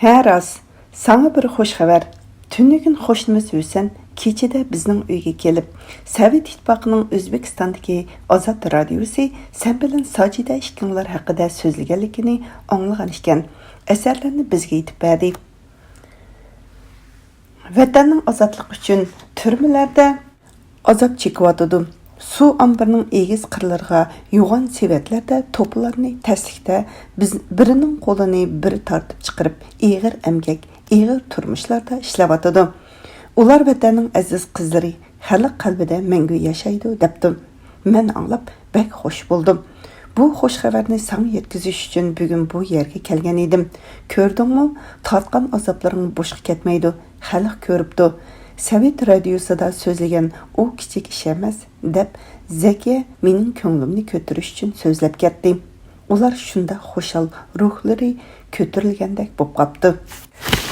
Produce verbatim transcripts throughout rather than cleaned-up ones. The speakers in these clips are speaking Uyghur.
ھە راست، ساڭا بىر خوش خەۋەر. تۈنۈگۈن قوشنىمىز ھۈسەن كېچىدە بىزنىڭ ئۆيگە كېلىپ، سوۋېت ئىتتىپاقىنىڭ ئۆزبېكىستاندىكى ئازاد رادىيوسى سەن بىلەن ساجىدە ئىككىڭلار ھەققىدە سۆزلىگەنلىكىنى ئاڭلىغان ئىكەن، ئەسەرلەرنى بىزگە ئېيتىپ بەردى. ۋەتەننىڭ ئازادلىقى ئۈچۈن تۈرمىلەردە ئازاب چېكىۋاتىدۇ. سۇ ئامبىرىنىڭ ئېگىز قىرلىرىغا، يوغان سېۋەتلەردە توپىلارنى تەسلىكتە بىز، بىرىنىڭ قولىنى بىرى تارتىپ چىقىرىپ، ئېغىر ئەمگەك، ئېغىر تۇرمۇشلاردا ئىشلەۋاتىدۇ. ئۇلار ۋەتەننىڭ ئەزىز قىزلىرى، خەلق قەلبىدە مەڭگۈ ياشايدۇ، دەپتۇ. مەن ئاڭلاپ بەك خوش بولدۇم. بۇ خوش خەۋەرنى ساڭا يەتكۈزۈش ئۈچۈن بۈگۈن بۇ يەرگە كەلگەن ئىدىم. كۆردۈڭمۇ؟ تارتقان ئازابلىرىڭ بوشقا كەتمەيدۇ. خەلق كۆرۈپتۇ. سوۋېت رادىيوسىدا سۆزلىگەن ئۇ كىچىك ئىش ئەمەس، دەپ زەكىيە مېنىڭ كۆڭلۈمنى كۆتۈرۈش ئۈچۈن سۆزلەپ كەتتى. ئۇلار شۇنداق خۇشال، روھلىرى كۆتۈرۈلگەندەك بولۇپ قاپتۇ.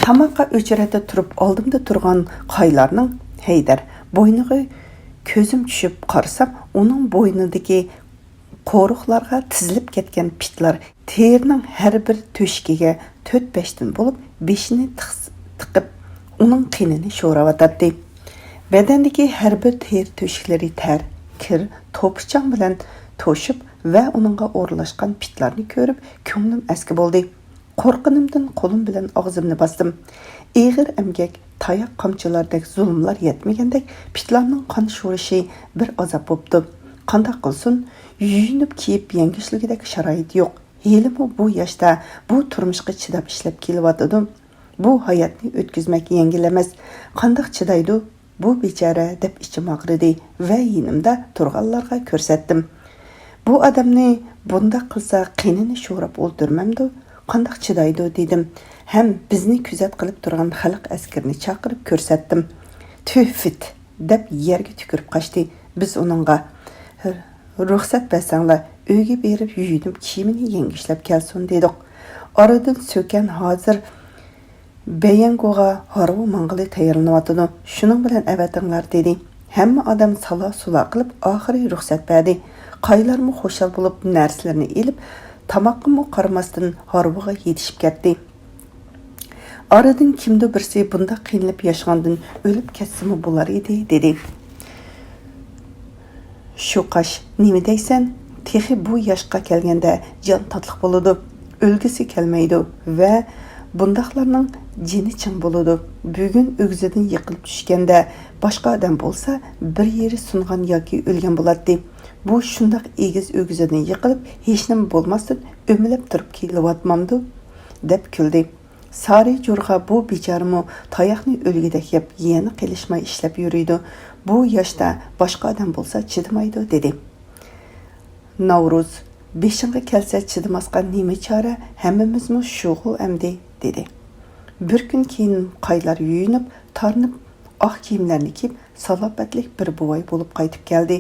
تاماققا ئۆچرەتتە تۇرۇپ ئالدىمدا تۇرغان قايلارنىڭ ھەيدەر بوينىغا كۆزۈم چۈشۈپ قارىسام، ئۇنىڭ بوينىدىكى قورۇقلارغا تىزىلىپ كەتكەن پىتلار تېرىنىڭ ھەر بىر تۆشۈكىگە تۆت-بەشتىن بولۇپ بېشىنى تىقس-، تىقىپ، ئۇنىڭ قېنىنى شوراۋاتاتتى. بەدەندىكى ھەر بىر تېرە تۆشۈكلىرى تەر، كىر، توپا-چاڭ بىلەن توشۇپ ۋە ئۇنىڭغا ئورۇنلاشقان پىتلارنى كۆرۈپ كۆڭلۈم ئەسكى بولدى. قورققىنىمدىن قولۇم بىلەن ئاغزىمنى باستىم. ئېغىر ئەمگەك، تاياق قامچىلاردەك زۇلۇملار يەتمىگەندەك پىتلارنىڭ قان شورىشى بىر ئازاب بوپتۇ. قانداق قىلسۇن، يۇيۇنۇپ كىيىپ يەڭگۈشلۈكىدەك شارائىت يوق. ھېلىمۇ بۇ ياشتا بۇ تۇرمۇشقا چىداپ ئىشلەپ كېلىۋاتىدۇ. بۇ ھاياتنى ئۆتكۈزمەك يەڭگىل ئەمەس. قانداق چىدايدۇ بۇ بىچارە، دەپ ئىچىم ئاغرىدى ۋە يېنىمدا تۇرغانلارغا كۆرسەتتىم. بۇ ئادەمنى بۇنداق قىلسا قېنىنى شوراپ ئولتۇرمامدۇ؟ قانداق چىدايدۇ؟ دېدىم ھەم بىزنى كۆزەت قىلىپ تۇرغان خەلق ئەسكىرىنى چاقىرىپ كۆرسەتتىم. تۈھ، فىت! دەپ يەرگە تۈكۈرۈپ قاچتى. بىز ئۇنىڭغا، رۇخسەت بەرسەڭلار، ئۆيگە بېرىپ يۇيۇنۇپ كىيىمىنى يەڭگۈشلەپ كەلسۇن، دېدۇق. ئارىدىن سۆكەن ھازىر بەيەنگوغا ھارۋا ماڭغىلى تەييارلىنىۋاتىدۇ. شۇنىڭ بىلەن ئەۋەتىڭلار، دېدى. ھەممە ئادەم سالا-سۇلا قىلىپ ئاخىرى رۇخسەت بەردى. قايلارمۇ خۇشال بولۇپ نەرسىلىرىنى ئېلىپ، تاماققىمۇ قارىماستىن ھارۋىغا يېتىشىپ كەتتى. ئارىدىن كىمدۇر بىرسى بۇنداق قىينىلىپ ياشىغاندىن ئۆلۈپ كەتسىمۇ بولار ئىدى، دېدى. شۇ قاش، نېمە دەيسەن؟ تېخى بۇ ياشقا كەلگەندە جان تاتلىق بولىدۇ، ئۆلگۈسى كەلمەيدۇ ۋە بۇنداقلارنىڭ جېنى چىڭ بولىدۇ. بۈگۈن ئۆگزىدىن يىقىلىپ چۈشكەندە باشقا ئادەم بولسا بىر يېرى سۇنغان ياكى ئۆلگەن بولاتتى. بۇ شۇنداق ئېگىز ئۆگزىدىن يىقىلىپ ھېچنېمە بولماستىن ئۆمىلەپ تۇرۇپ كېلىۋاتمامدۇ؟ دەپ كۈلدى. سارى جورغا بۇ بىچارىمۇ تاياقنى ئۆلگۈدەك يەپ، يەنە قېلىشماي ئىشلەپ يۈرىدۇ. بۇ ياشتا باشقا ئادەم بولسا چىدىمايدۇ، دېدى. ناۋرۇز، بېشىڭغا كەلسە چىدىماسقا نېمە چارە، ھەممىمىزمۇ شۇغۇ ئەمدى، دېدى. بىر كۈن كېيىن قايلار يۇيۇنۇپ، تارىنىپ، ئاق كىيىملەرنى كىيىپ، سالاپەتلىك بىر بوۋاي بولۇپ قايتىپ كەلدى.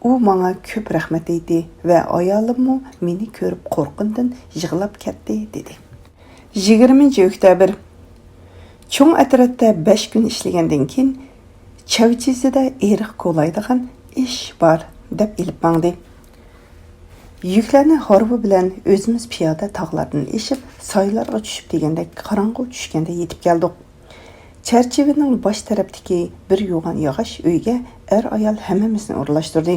ئۇ ماڭا كۆپ رەھمەت ئېيتتى ۋە ئايالىممۇ مېنى كۆرۈپ قورققىنىدىن يىغلاپ كەتتى، دېدى. يىگىرمىنچى ئۆكتەبىر. چوڭ ئەترەتتە بەش كۈن ئىشلىگەندىن كېيىن، چاۋچىزىدە ئېرىق كولايدىغان ئىش بار، دەپ ئېلىپ ماڭدى. يۈكلەرنى ھارۋا بىلەن ئۆزىمىز پىيادە تاغلاردىن ئېشىپ، سايلارغا چۈشۈپ دېگەندەك قاراڭغۇ چۈشكەندە يېتىپ كەلدۇق. چەرچىۋىنىڭ باش تەرەپتىكى بىر يوغان ياغاچ ئۆيگە ئەر-ئايال ھەممىمىزنى ئورۇنلاشتۇردى.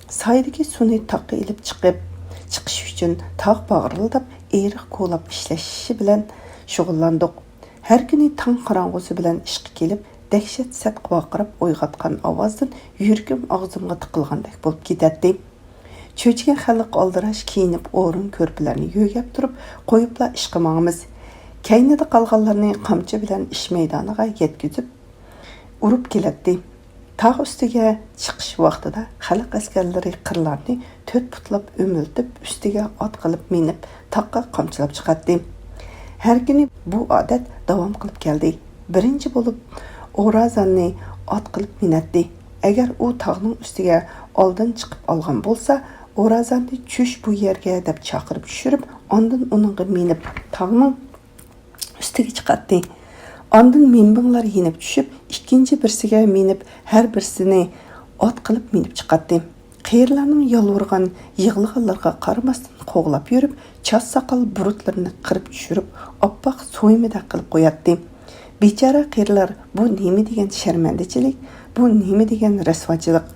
سايدىكى سۇنى تاغقا ئېلىپ چىقىپ، چىقىش ئۈچۈن تاغ باغرىلداپ ئېرىق كولاپ ئىشلىشى بىلەن شۇغۇللاندۇق. ھەر كۈنى تاڭ قاراڭغۇسى بىلەن ئىشقا كېلىپ، دەھشەت سەت ۋارقىراپ ئويغاتقان ئاۋازدىن يۈرىكىم ئاغزىمغا تىقىلغاندەك بولۇپ كېتەتتى. چۆچۈگە خەلق ئالدىراش كىيىنىپ ئورۇن كۆرپىلەرنى يۆگەپ تۇرۇپ قويۇپلا ئىشقا ماڭىمىز. كەينىدە قالغانلارنى قامچا بىلەن ئىش مەيدانىغا يەتكۈزۈپ ئۇرۇپ كېلەتتى. تاغ ئۈستىگە چىقىش ۋاقتىدا خەلق ئەسكەرلىرى قىرلارنى تۆت پۇتلاپ ئۆمۈلتۈپ، ئۈستىگە ئات قىلىپ مىنىپ، تاغقا قامچىلاپ چىقاتتى. ھەر كۈنى بۇ ئادەت داۋام قىلىپ كەلدى. بىرىنچى بولۇپ ئورازاننى ئات قىلىپ مىنەتتى. ئەگەر ئۇ تاغنىڭ ئۈستىگە ئالدىن چىقىپ ئالغان بولسا، ئورازاننى چۈش بۇ يەرگە دەپ چاقىرىپ چۈشۈرۈپ، ئاندىن ئۇنىڭغا مىنىپ تاغنىڭ ئۈستىگە چىقاتتى. ئاندىن مىڭبىڭلار يېنىپ چۈشۈپ، ئىككىنچى بىرسىگە مىنىپ، ھەر بىرسىنى ئات قىلىپ مىنىپ چىقاتتى. قېرىلارنىڭ يالۋۇرغان، يىغلىغانلىرىغا قارىماستىن، قوغلاپ يۈرۈپ، چاچ ساقال بۇرۇتلىرىنى قىرىپ چۈشۈرۈپ، ئاپئاق سويمىدەك قىلىپ قوياتتى. بىچارە قېرىلار، بۇ نېمە دېگەن شەرمەندىچىلىك، بۇ نېمە دېگەن رەسۋاچىلىق؟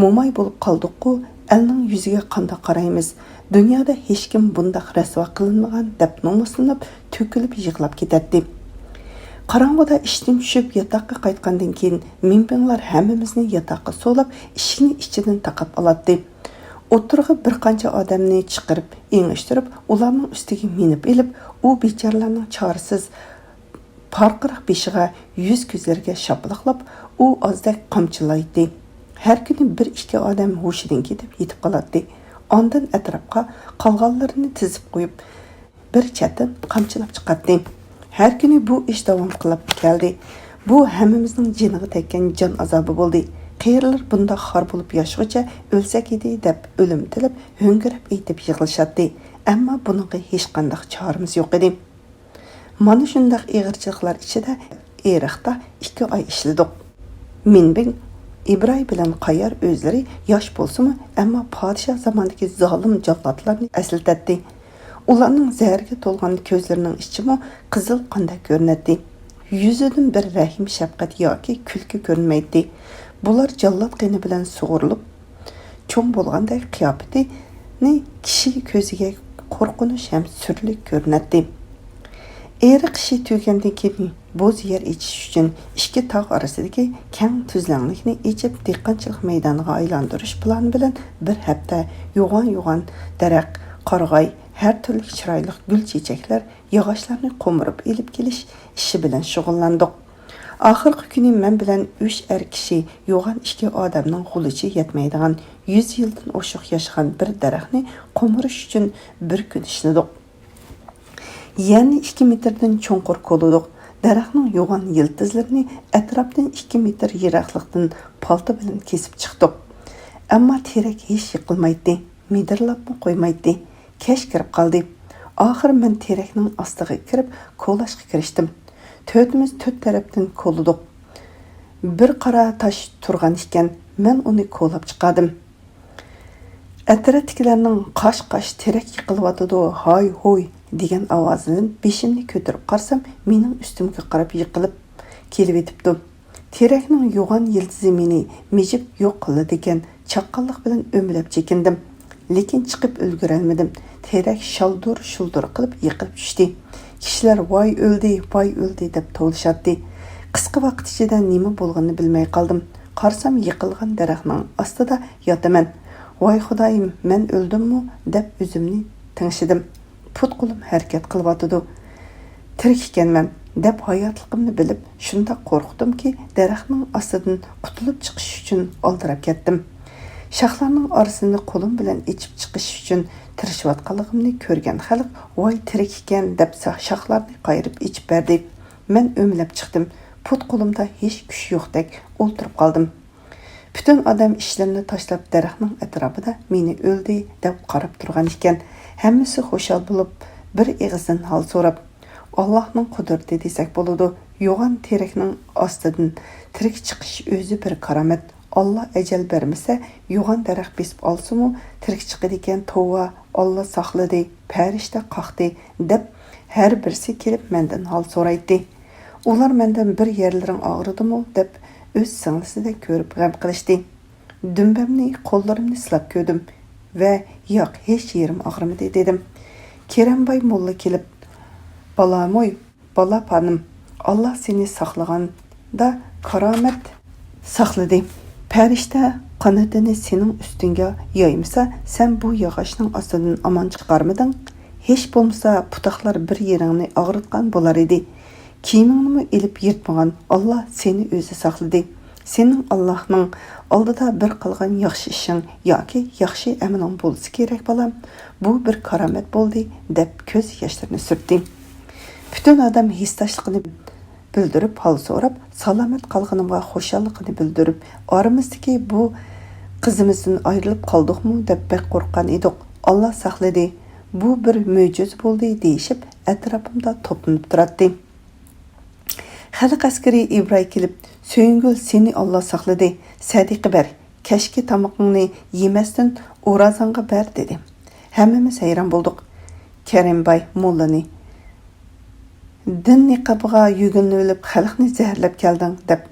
موماي بولۇپ قالدۇققۇ، ئەلنىڭ يۈزىگە قانداق قارايمىز؟ دۇنيادا ھېچكىم بۇنداق رەسۋا قىلىنمىغان، دەپ نومۇسلىنىپ، تۆكۈلۈپ يىغلاپ كېتەتتى. قاراڭغۇدا ئىشتىن چۈشۈپ، ياتاققا قايتقاندىن كېيىن، مىڭبىڭلار ھەممىمىزنى ياتاققا سولاپ، ئىشىكنى ئىچىدىن تاقاپ ئالاتتى. ئوتتۇرىغا بىر قانچە ئادەمنى چىقىرىپ، ئېڭىشتۈرۈپ، ئۇلارنىڭ ئۈستىگە مىنىپ ئېلىپ، ئۇ بىچارىلارنىڭ چارىسىز پارقىراق بېشىغا، يۈز-كۆزلىرىگە شاپىلاقلاپ، ئۇ ئازدەك قامچىلايتتى. ھەر كۈنى بىر-ئىككى ئادەم ھوشىدىن كېتىپ يېتىپ قالاتتى. ئاندىن ئەتراپقا قالغانلىرىنى تىزىپ قويۇپ، بىر چەتتىن قامچىلاپ چىقاتتى. ھەر كۈنى بۇ ئىش داۋام قىلىپ كەلدى. بۇ ھەممىمىزنىڭ جېنىغا تەگكەن جان ئازابى بولدى. قېرىلار بۇنداق خار بولۇپ ياشىغۇچە ئۆلسەك ئىدى، دەپ ئۆلۈم تىلەپ، ھۆڭگىرەپ ئېيتىپ يىغلىشاتتى. ئەمما بۇنىڭغا ھېچقانداق چارىمىز يوق ئىدى. مانا شۇنداق ئېغىرچىلىقلار ئىچىدە ئېرىقتا ئىككى ئاي ئىشلىدۇق. مىنبىڭ ئىبراي بىلەن قايار ئۆزلىرى ياش بولسىمۇ، ئەمما پادىشاھ زامانىدىكى زالىم جاللاتلارنى ئەسلىتەتتى. ئۇلارنىڭ زەھەرگە تولغان كۆزلىرىنىڭ ئىچىمۇ قىزىل قاندەك كۆرۈنەتتى. يۈزىدىن بىر رەھىم-شەپقەت ياكى كۈلكە كۆرۈنمەيتتى. بۇلار جاللات قېنى بىلەن سۇغۇرۇلۇپ، چوڭ بولغاندەك قىياپىتىنى كىشى كۆزىگە قورقۇنچ ھەم سۈرلۈك كۆرۈنەتتى. ئېرىق ئىشى تۈگىگەندىن كېيىن، بوز يەر ئېچىش ئۈچۈن ئىككى تاغ ئارىسىدىكى كەڭ تۈزلەڭلىكنى ئېچىپ، دېھقانچىلىق مەيدانىغا ئايلاندۇرۇش پىلانى بىلەن بىر ھەپتە يوغان-يوغان دەرەخ، قارىغاي، ھەر تۈرلۈك چىرايلىق گۈل-چېچەكلەر، ياغاچلارنى قومۇرۇپ ئېلىپ كېلىش ئىشى بىلەن شۇغۇللاندۇق. ئاخىرقى كۈنى مەن بىلەن ئۈچ ئەر كىشى يوغان ئىككى ئادەمنىڭ غۇلىچى يەتمەيدىغان، يۈز يىلدىن ئوشۇق ياشىغان بىر دەرەخنى قومۇرۇش ئۈچۈن بىر كۈن ئىشلىدۇق. يەرنى ئىككى مېتىردىن چوڭقۇر كولىدۇق. دەرەخنىڭ يوغان يىلتىزلىرىنى ئەتراپتىن ئىككى مېتىر يىراقلىقتىن پالتا بىلەن كېسىپ چىقتۇق. ئەمما تېرەك ھېچ يىقىلمايتتى، مىدىرلاپمۇ قويمايتتى. كەچ كىرىپ قالدى. ئاخىرى مەن تېرەكنىڭ ئاستىغا كىرىپ، كولاشقا كىرىشتىم. تۆتىمىز تۆت تەرەپتىن كولىدۇق. بىر قارا تاش تۇرغان ئىكەن، مەن ئۇنى كولاپ چىقاردىم. ئەترەتتىكىلەرنىڭ «قاچ، قاچ، تېرەك يىقىلىۋاتىدۇ، ھاي، ھوي» دېگەن ئاۋازىدىن بېشىمنى كۆتۈرۈپ قارىسام، مېنىڭ ئۈستۈمگە قاراپ يىقىلىپ كېلىۋېتىپتۇ. تېرەكنىڭ يوغان يىلتىزى مېنى مىجىپ يوق قىلىدىكەن، چاققانلىق بىلەن ئۆمىلەپ چېكىندىم. لېكىن چىقىپ ئۈلگۈرەلمىدىم. تېرەك شالدۇر-شۇلدۇر قىلىپ يىقىلىپ چۈشتى. كىشىلەر «ۋاي ئۆلدى، ۋاي ئۆلدى» دەپ توۋلىشاتتى. قىسقا ۋاقىت ئىچىدە نېمە بولغىنىنى بىلمەي قالدىم. قارىسام، يىقىلغان دەرەخنىڭ ئاستىدا ياتىمەن. «ۋاي خۇدايىم، مەن ئۆلدۈممۇ؟» دەپ ئۆزۈمنى تىڭشىدىم. پۇت-قولۇم ھەرىكەت قىلىۋاتىدۇ. تىرىك ئىكەنمەن، دەپ ھاياتلىقىمنى بىلىپ، شۇنداق قورقتۇمكى، دەرەخنىڭ ئاستىدىن قۇتۇلۇپ چىقىش ئۈچۈن ئالدىراپ كەتتىم. شاخلارنىڭ ئارىسىنى قولۇم بىلەن ئېچىپ چىقىش ئۈچۈن تىرىشىۋاتقانلىقىمنى كۆرگەن خەلق «ۋاي، تىرىك ئىكەن» دەپ، شاخلارنى قايرىپ ئېچىپ بەردى. مەن ئۆمىلەپ چىقتىم. پۇت-قولۇمدا ھېچ كۈچ يوقتەك ئولتۇرۇپ قالدىم. پۈتۈن ئادەم ئىشلىرىنى تاشلاپ، دەرەخنىڭ ئەتراپىدا مېنى «ئۆلدى» دەپ قاراپ تۇرغان ئىكەن. ھەممىسى خۇشال بولۇپ، بىر ئېغىزدىن ھال سوراپ، «ئاللاھنىڭ قۇدرىتى» دېسەك بولىدۇ. يوغان تېرەكنىڭ ئاستىدىن تىرىك چىقىش ئۆزى بىر كارامەت. «ئاللا ئەجەل بەرمىسە، يوغان دەرەخ بېسىپ ئالسىمۇ، تىرىك چىقىدىكەن، توۋا، ئاللا ساقلىدى، پەرىشتە قاقتى» دەپ، ھەر بىرسى كېلىپ مەندىن ھال سورايتتى. ئۇلار مەندىن «بىر يەرلىرىڭ ئاغرىدىمۇ؟» دەپ، ئۆز سىڭلىسىدەك كۆرۈپ غەم قىلىشتى. دۈمبەمنى، قوللىرىمنى سىلاپ كۆردۈم ۋە «ياق، ھېچ يېرىم ئاغرىمىدى» دېدىم. كېرەمباي موللا كېلىپ، «بالامۇي، بالا پانىم، ئاللا سېنى ساقلىغاندا كارامەت ساقلىدى. پەرىشتە قانىتىنى سېنىڭ ئۈستۈڭگە يايمىسا، سەن بۇ ياغاچنىڭ ئاستىدىن ئامان چىقارمىدىڭ؟ ھېچ بولمىسا، پۇتاقلار بىر يېرىڭنى ئاغرىتقان بولار ئىدى. كىيىمىڭنىمۇ ئېلىپ يىرتمىغان، ئاللا سېنى ئۆزى ساقلىدى. سېنىڭ ئاللاھنىڭ ئالدىدا بىر قىلغان ياخشى ئىشىڭ ياكى ياخشى ئەمىلىڭ بولسا كېرەك، بالام. بۇ بىر كارامەت بولدى» دەپ كۆز ياشلىرىنى سۈرتتى. پۈتۈن ئادەم ھېسداشلىقىنى بىلدۈرۈپ، ھال سوراپ، سالامەت قالغىنىمغا خۇشاللىقىنى بىلدۈرۈپ، «ئارىمىزدىكى بۇ قىزىمىزدىن ئايرىلىپ قالدۇقمۇ دەپ بەك قورققان ئىدۇق. ئاللا ساقلىدى. بۇ بىر مۆجىزە بولدى» دېيىشىپ، ئەتراپىمدا توپلىنىپ تۇراتتى. خەلق ئەسكىرى ئىبراي كېلىپ، «سۆيۈنگۈل، سېنى ئاللا ساقلىدى. سەدىقە بەر. كەچكى تامىقىڭنى يېمەستىن ئورازاڭغا بەر» دېدى. ھەممىمىز ھەيران بولدۇق. كەرىمباي موللىنى، «دىن نىقابىغا يۆگىنىۋېلىپ خەلقنى زەھەرلەپ كەلدىڭ» دەپ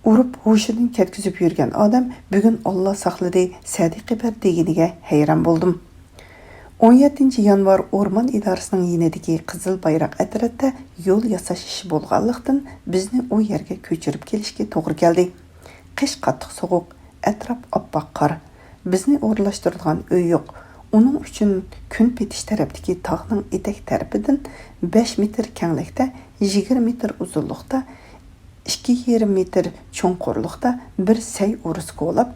ئۇرۇپ ھوشىدىن كەتكۈزۈپ يۈرگەن ئادەم بۈگۈن «ئاللا ساقلىدى، سەدىقە بەر» دېگىنىگە ھەيران بولدۇم. ئون يەتتىنچى يانۋار ئورمان ئىدارىسىنىڭ يېنىدىكى قىزىل بايراق ئەترەتتە يول ياساش ئىشى بولغانلىقتىن، بىزنى ئۇ يەرگە كۆچۈرۈپ كېلىشكە توغرا كەلدى. قىش قاتتىق سوغۇق، ئەتراپ ئاپئاق قار. بىزنى ئورۇنلاشتۇرىدىغان ئۆي يوق. ئۇنىڭ ئۈچۈن كۈن پېتىش تەرەپتىكى تاغنىڭ ئېتەك تەرىپىدىن بەش مېتىر كەڭلىكتە، يىگىرمە مېتىر ئۇزۇنلۇقتا، ئىككى يېرىم مېتىر چوڭقۇرلۇقتا بىر سەي ئورىسى كولاپ،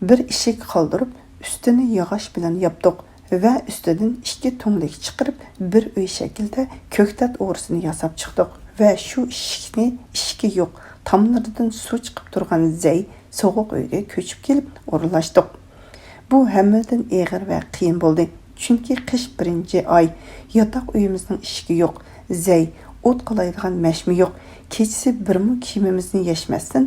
بىر ئىشىك قالدۇرۇپ، ئۈستىنى ياغاچ بىلەن ياپتۇق ۋە ئۈستىدىن ئىككى تۈڭلۈك چىقىرىپ، بىر ئۆي شەكلىدە كۆكتات ئورىسىنى ياساپ چىقتۇق ۋە شۇ ئىشىكنى، ئىشىكى يوق، تاملىرىدىن سۇ چىقىپ تۇرغان زەي سوغۇق ئۆيگە كۆچۈپ كېلىپ ئورۇنلاشتۇق. بۇ ھەممىدىن ئېغىر ۋە قىيىن بولدى. چۈنكى قىش بىرىنچى ئاي، ياتاق ئۆيىمىزنىڭ ئىشىكى يوق، زەي، ئوت قالايدىغان مەشمە يوق. كېچىسى بىرمۇ كىيىمىمىزنى يەشمەستىن،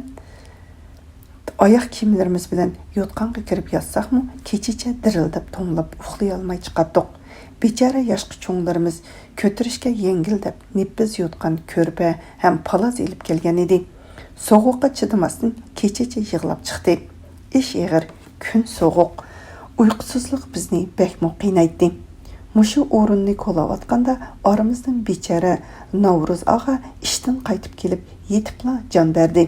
ئاياغ كىيىملىرىمىز بىلەن يوتقانغا كىرىپ ياتساقمۇ، كېچىچە دىرىلداپ توڭلاپ ئۇخلىيالماي چىقاتتۇق. بىچارە ياشقا چوڭلىرىمىز كۆتۈرۈشكە يەڭگىل دەپ نېپىز يوتقان، كۆرپە ھەم پالاز ئېلىپ كەلگەن ئىدى. سوغۇققا چىدىماستىن كېچىچە يىغلاپ چىقتى. ئىش ئېغىر، كۈن سوغۇق، ئۇيقۇسىزلىق بىزنى بەكمۇ قىينايتتى. مۇشۇ ئورۇننى كولاۋاتقاندا ئارىمىزدىن بىچارە ناۋرۇز ئاغا ئىشتىن قايتىپ كېلىپ يېتىپلا جان بەردى.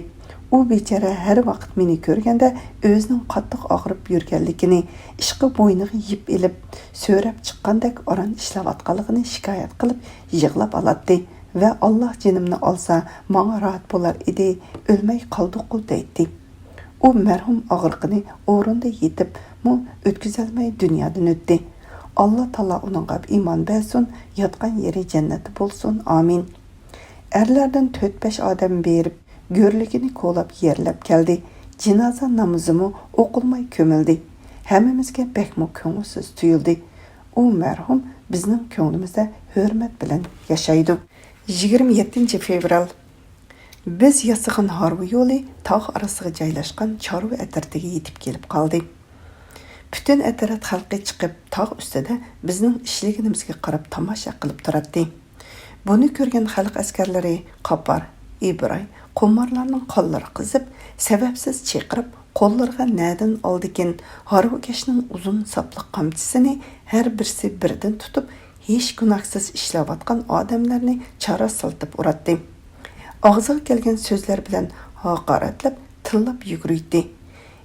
ئۇ بىچارە ھەر ۋاقىت مېنى كۆرگەندە ئۆزىنىڭ قاتتىق ئاغرىپ يۈرگەنلىكىنى، ئىشقا بوينىغا يىپ ئېلىپ، سۆرەپ چىققاندەك ئاران ئىشلەۋاتقانلىقىنى شىكايەت قىلىپ يىغلاپ ئالاتتى ۋە «ئاللا جېنىمنى ئالسا، ماڭا راھەت بولار ئىدى، ئۆلمەي قالدۇققۇ» دەيتتى. ئۇ مەرھۇم ئاغرىقىنى ئورنىدا يېتىپمۇ ئۆتكۈزەلمەي دۇنيادىن ئۆتتى. ئاللا تائالا ئۇنىڭغا ئىمان بەرسۇن، ياتقان يېرى جەننەتتە بولسۇن، ئامىن. ئەرلەردىن تۆت-بەش ئادەم بېرىپ، گۆرلۈكىنى كولاپ يەرلەپ كەلدى. جىنازا نامىزىمۇ ئوقۇلماي كۆمۈلدى. ھەممىمىزگە بەكمۇ كۆڭۈلسىز تۇيۇلدى. ئۇ مەرھۇم بىزنىڭ كۆڭلىمىزدە ھۆرمەت بىلەن ياشايدۇ. يىگىرمە يەتتىنچى فېۋرال. بىز ياسىغان ھارۋا يولى تاغ ئارىسىغا جايلاشقان چارۋا ئەترىتىگە يېتىپ كېلىپ قالدى. پۈتۈن ئەترەت خەلقى چىقىپ، تاغ ئۈستىدە بىزنىڭ ئىشلىگىنىمىزگە قاراپ تاماشا قىلىپ تۇراتتى. بۇنى كۆرگەن خەلق ئەسكەرلىرى قاپار، ئىبراي، قومارلارنىڭ قانلىرى قىزىپ، سەۋەبسىز چىقىرىپ، قوللىرىغا نەدىن ئالدىكىن ھارۋىكەشنىڭ ئۇزۇن ساپلىق قامچىسىنى ھەر بىرسى بىردىن تۇتۇپ، ھېچ گۇناھسىز ئىشلەۋاتقان ئادەملەرنى چارا سالتىپ ئۇراتتى. ئاغزىغا كەلگەن سۆزلەر بىلەن ھاقارەتلەپ، تىللاپ يۈگۈرۈيتتى.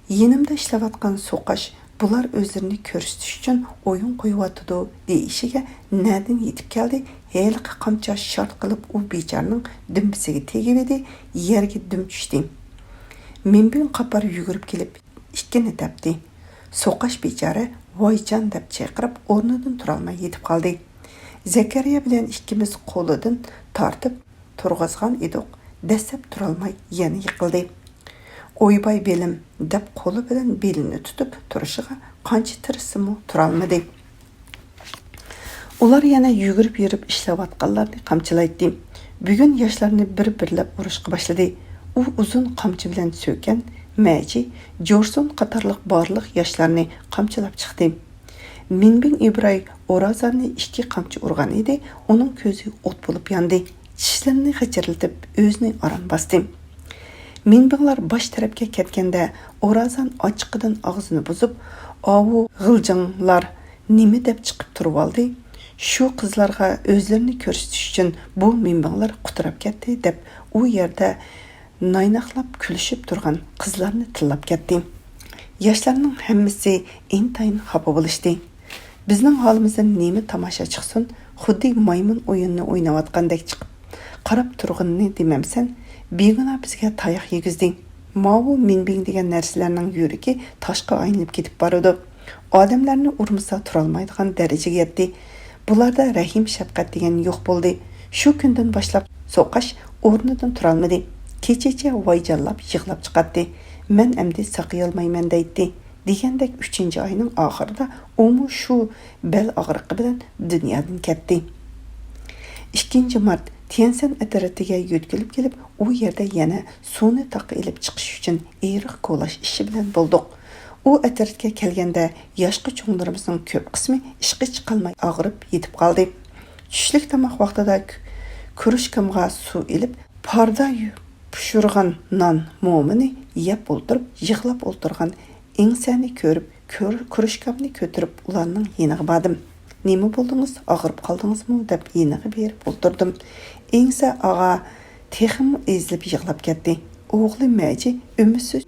يېنىمدا ئىشلەۋاتقان سوقاش بۇلار ئۆزلىرىنى كۆرسىتىش ئۈچۈن ئويۇن قويۇۋاتىدۇ دېيىشىگە نەدىن يېتىپ كەلدى، ھېلىقى قامچا شارت قىلىپ ئۇ بىچارىنىڭ دۈمبىسىگە تېگىۋىدى، يەرگە دۈم چۈشتى. مىنبىڭ قاپار يۈگۈرۈپ كېلىپ ئىككىنى تەپتى. سوقاش بىچارە ۋايجان دەپ چىقىرىپ ئورنىدىن تۇرالماي يېتىپ قالدى. زەكەرىيا بىلەن ئىككىمىز قولىدىن تارتىپ تۇرغۇزغان ئىدۇق، دەسسەپ تۇرالماي يەنە يىقىلدى. ئويباي بېلىم دەپ قولى بىلەن بېلىنى تۇتۇپ تۇرۇشىغا قانچە تىرىشسىمۇ تۇرالمىدى. ئۇلار يەنە يۈگۈرۈپ يۈرۈپ ئىشلەۋاتقانلارنى قامچىلايتتى. بۈگۈن ياشلارنى بىر-بىرلەپ ئۇرۇشقا باشلىدى. ئۇ ئۇزۇن قامچا بىلەن سۆكەن، مەجى، جورسۇن قاتارلىق بارلىق ياشلارنى قامچىلاپ چىقتى. مىنبىڭ ئىبراي ئورازاننى ئىككى قامچا ئۇرغان ئىدى، ئۇنىڭ كۆزى ئوت بولۇپ ياندى. چىشلىرىنى غىچىرلىتىپ ئۆزىنى ئاران باستى. مىنبىڭلار باش تەرەپكە كەتكەندە ئورازان ئاچچىقىدىن ئاغزىنى بۇزۇپ، «ئاۋۇ غىلجاڭلار نېمە دەپ چىقىپ تۇرۇۋالدى؟ شۇ قىزلارغا ئۆزلىرىنى كۆرسىتىش ئۈچۈن بۇ مىنبىڭلار قۇتراپ كەتتى» دەپ ئۇ يەردە نايناقلاپ كۈلۈشۈپ تۇرغان قىزلارنى تىللاپ كەتتى. ياشلارنىڭ ھەممىسى ئىنتايىن خاپا بولۇشتى. بىزنىڭ ھالىمىزدىن نېمە تاماشا چىقسۇن، خۇددى مايمۇن ئويۇنىنى ئويناۋاتقاندەك چىقىپ، قاراپ تۇرغىنىنى دېمەمسەن، بىگۇناھ بىزگە تاياق يېگۈزدى. ماۋۇ مىنبىڭ دېگەن نەرسىلەرنىڭ يۈرىكى تاشقا ئايلىنىپ كېتىپ بارىدۇ. ئادەملەرنى ئۇرمىسا تۇرالمايدىغان دەرىجىگە يەتتى. بۇلاردا رەھىم-شەپقەت دېگەن يوق بولدى. شۇ كۈندىن باشلاپ سوقاش ئورنىدىن تۇرالمىدى. كېچىچە ۋايجانلاپ يىغلاپ چىقاتتى. «مەن ئەمدى ساقىيالمايمەن» دەيتتى. دېگەندەك ئۈچىنچى ئاينىڭ ئاخىرىدا ئۇمۇ شۇ بەل ئاغرىقى بىلەن دۇنيادىن كەتتى. ئىككىنچى مارت، تيەنسەن ئەترىتىگە يۆتكىلىپ كېلىپ، ئۇ يەردە يەنە سۇنى تاغقا ئېلىپ چىقىش ئۈچۈن ئېرىق كولاش ئىشى بىلەن بولدۇق. ئۇ ئەترەتكە كەلگەندە ياشقا چوڭلىرىمىزنىڭ كۆپ قىسمى ئىشقا چىقالماي ئاغرىپ يېتىپ قالدى. چۈشلۈك تاماق ۋاقتىدا ك-، كروشكامغا سۇ ئېلىپ، پاردا يۇ-، پىشۇرغان نان مومىنى يەپ ئولتۇرۇپ، يىغلاپ ئولتۇرغان ئىڭسەنى كۆرۈپ، كۆر-، كروشكامنى كۆتۈرۈپ ئۇلارنىڭ يېنىغا باردىم. «نېمە بولدىڭىز؟ ئاغرىپ قالدىڭىزمۇ؟» دەپ يېنىغا بېرىپ ئولتۇردۇم. ئىڭسە ئاغا تېخىمۇ ئېزىلىپ يىغلاپ كەتتى. ئوغلى مەجى ئۈمىدسىز،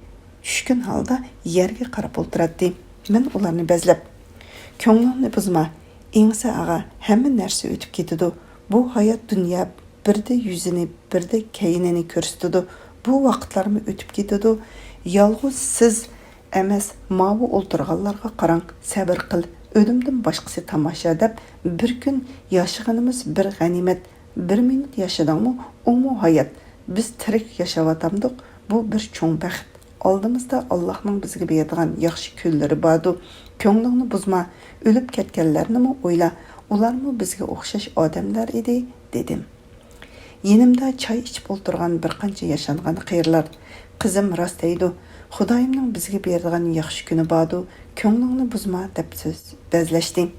چۈشكۈن ھالدا يەرگە قاراپ ئولتۇراتتى. مەن ئۇلارنى بەزلەپ، «كۆڭلۈڭنى بۇزما، ئىڭسە ئاغا، ھەممە نەرسە ئۆتۈپ كېتىدۇ. بۇ ھايات دۇنيا بىردە يۈزىنى، بىردە كەينىنى كۆرسىتىدۇ. بۇ ۋاقىتلارمۇ ئۆتۈپ كېتىدۇ. يالغۇز سىز ئەمەس، ماۋۇ ئولتۇرغانلارغا قاراڭ، سەۋر قىل، ئۆلۈمدىن باشقىسى تاماشا» دەپ، بىر كۈن ياشىغىنىمىز بىر غەنىيمەت. بىر مىنۇت ياشىدىڭمۇ، ئۇمۇ ھايات. بىز تىرىك ياشاۋاتامدۇق، بۇ بىر چوڭ بەخت. ئالدىمىزدا ئاللاھنىڭ بىزگە بېرىدىغان ياخشى كۈنلىرى باردۇ. كۆڭلۈڭنى بۇزما، ئۆلۈپ كەتكەنلەرنىمۇ ئويلا، ئۇلارمۇ بىزگە ئوخشاش ئادەملەر ئىدى، دېدىم. يېنىمدا چاي ئىچىپ ئولتۇرغان بىر قانچە ياشانغان قېرىلار، «قىزىم راست دەيدۇ، خۇدايىمنىڭ بىزگە بېرىدىغان ياخشى كۈنى باردۇ، كۆڭلۈڭنى بۇزما» دەپ سۆز بەزلەشتى.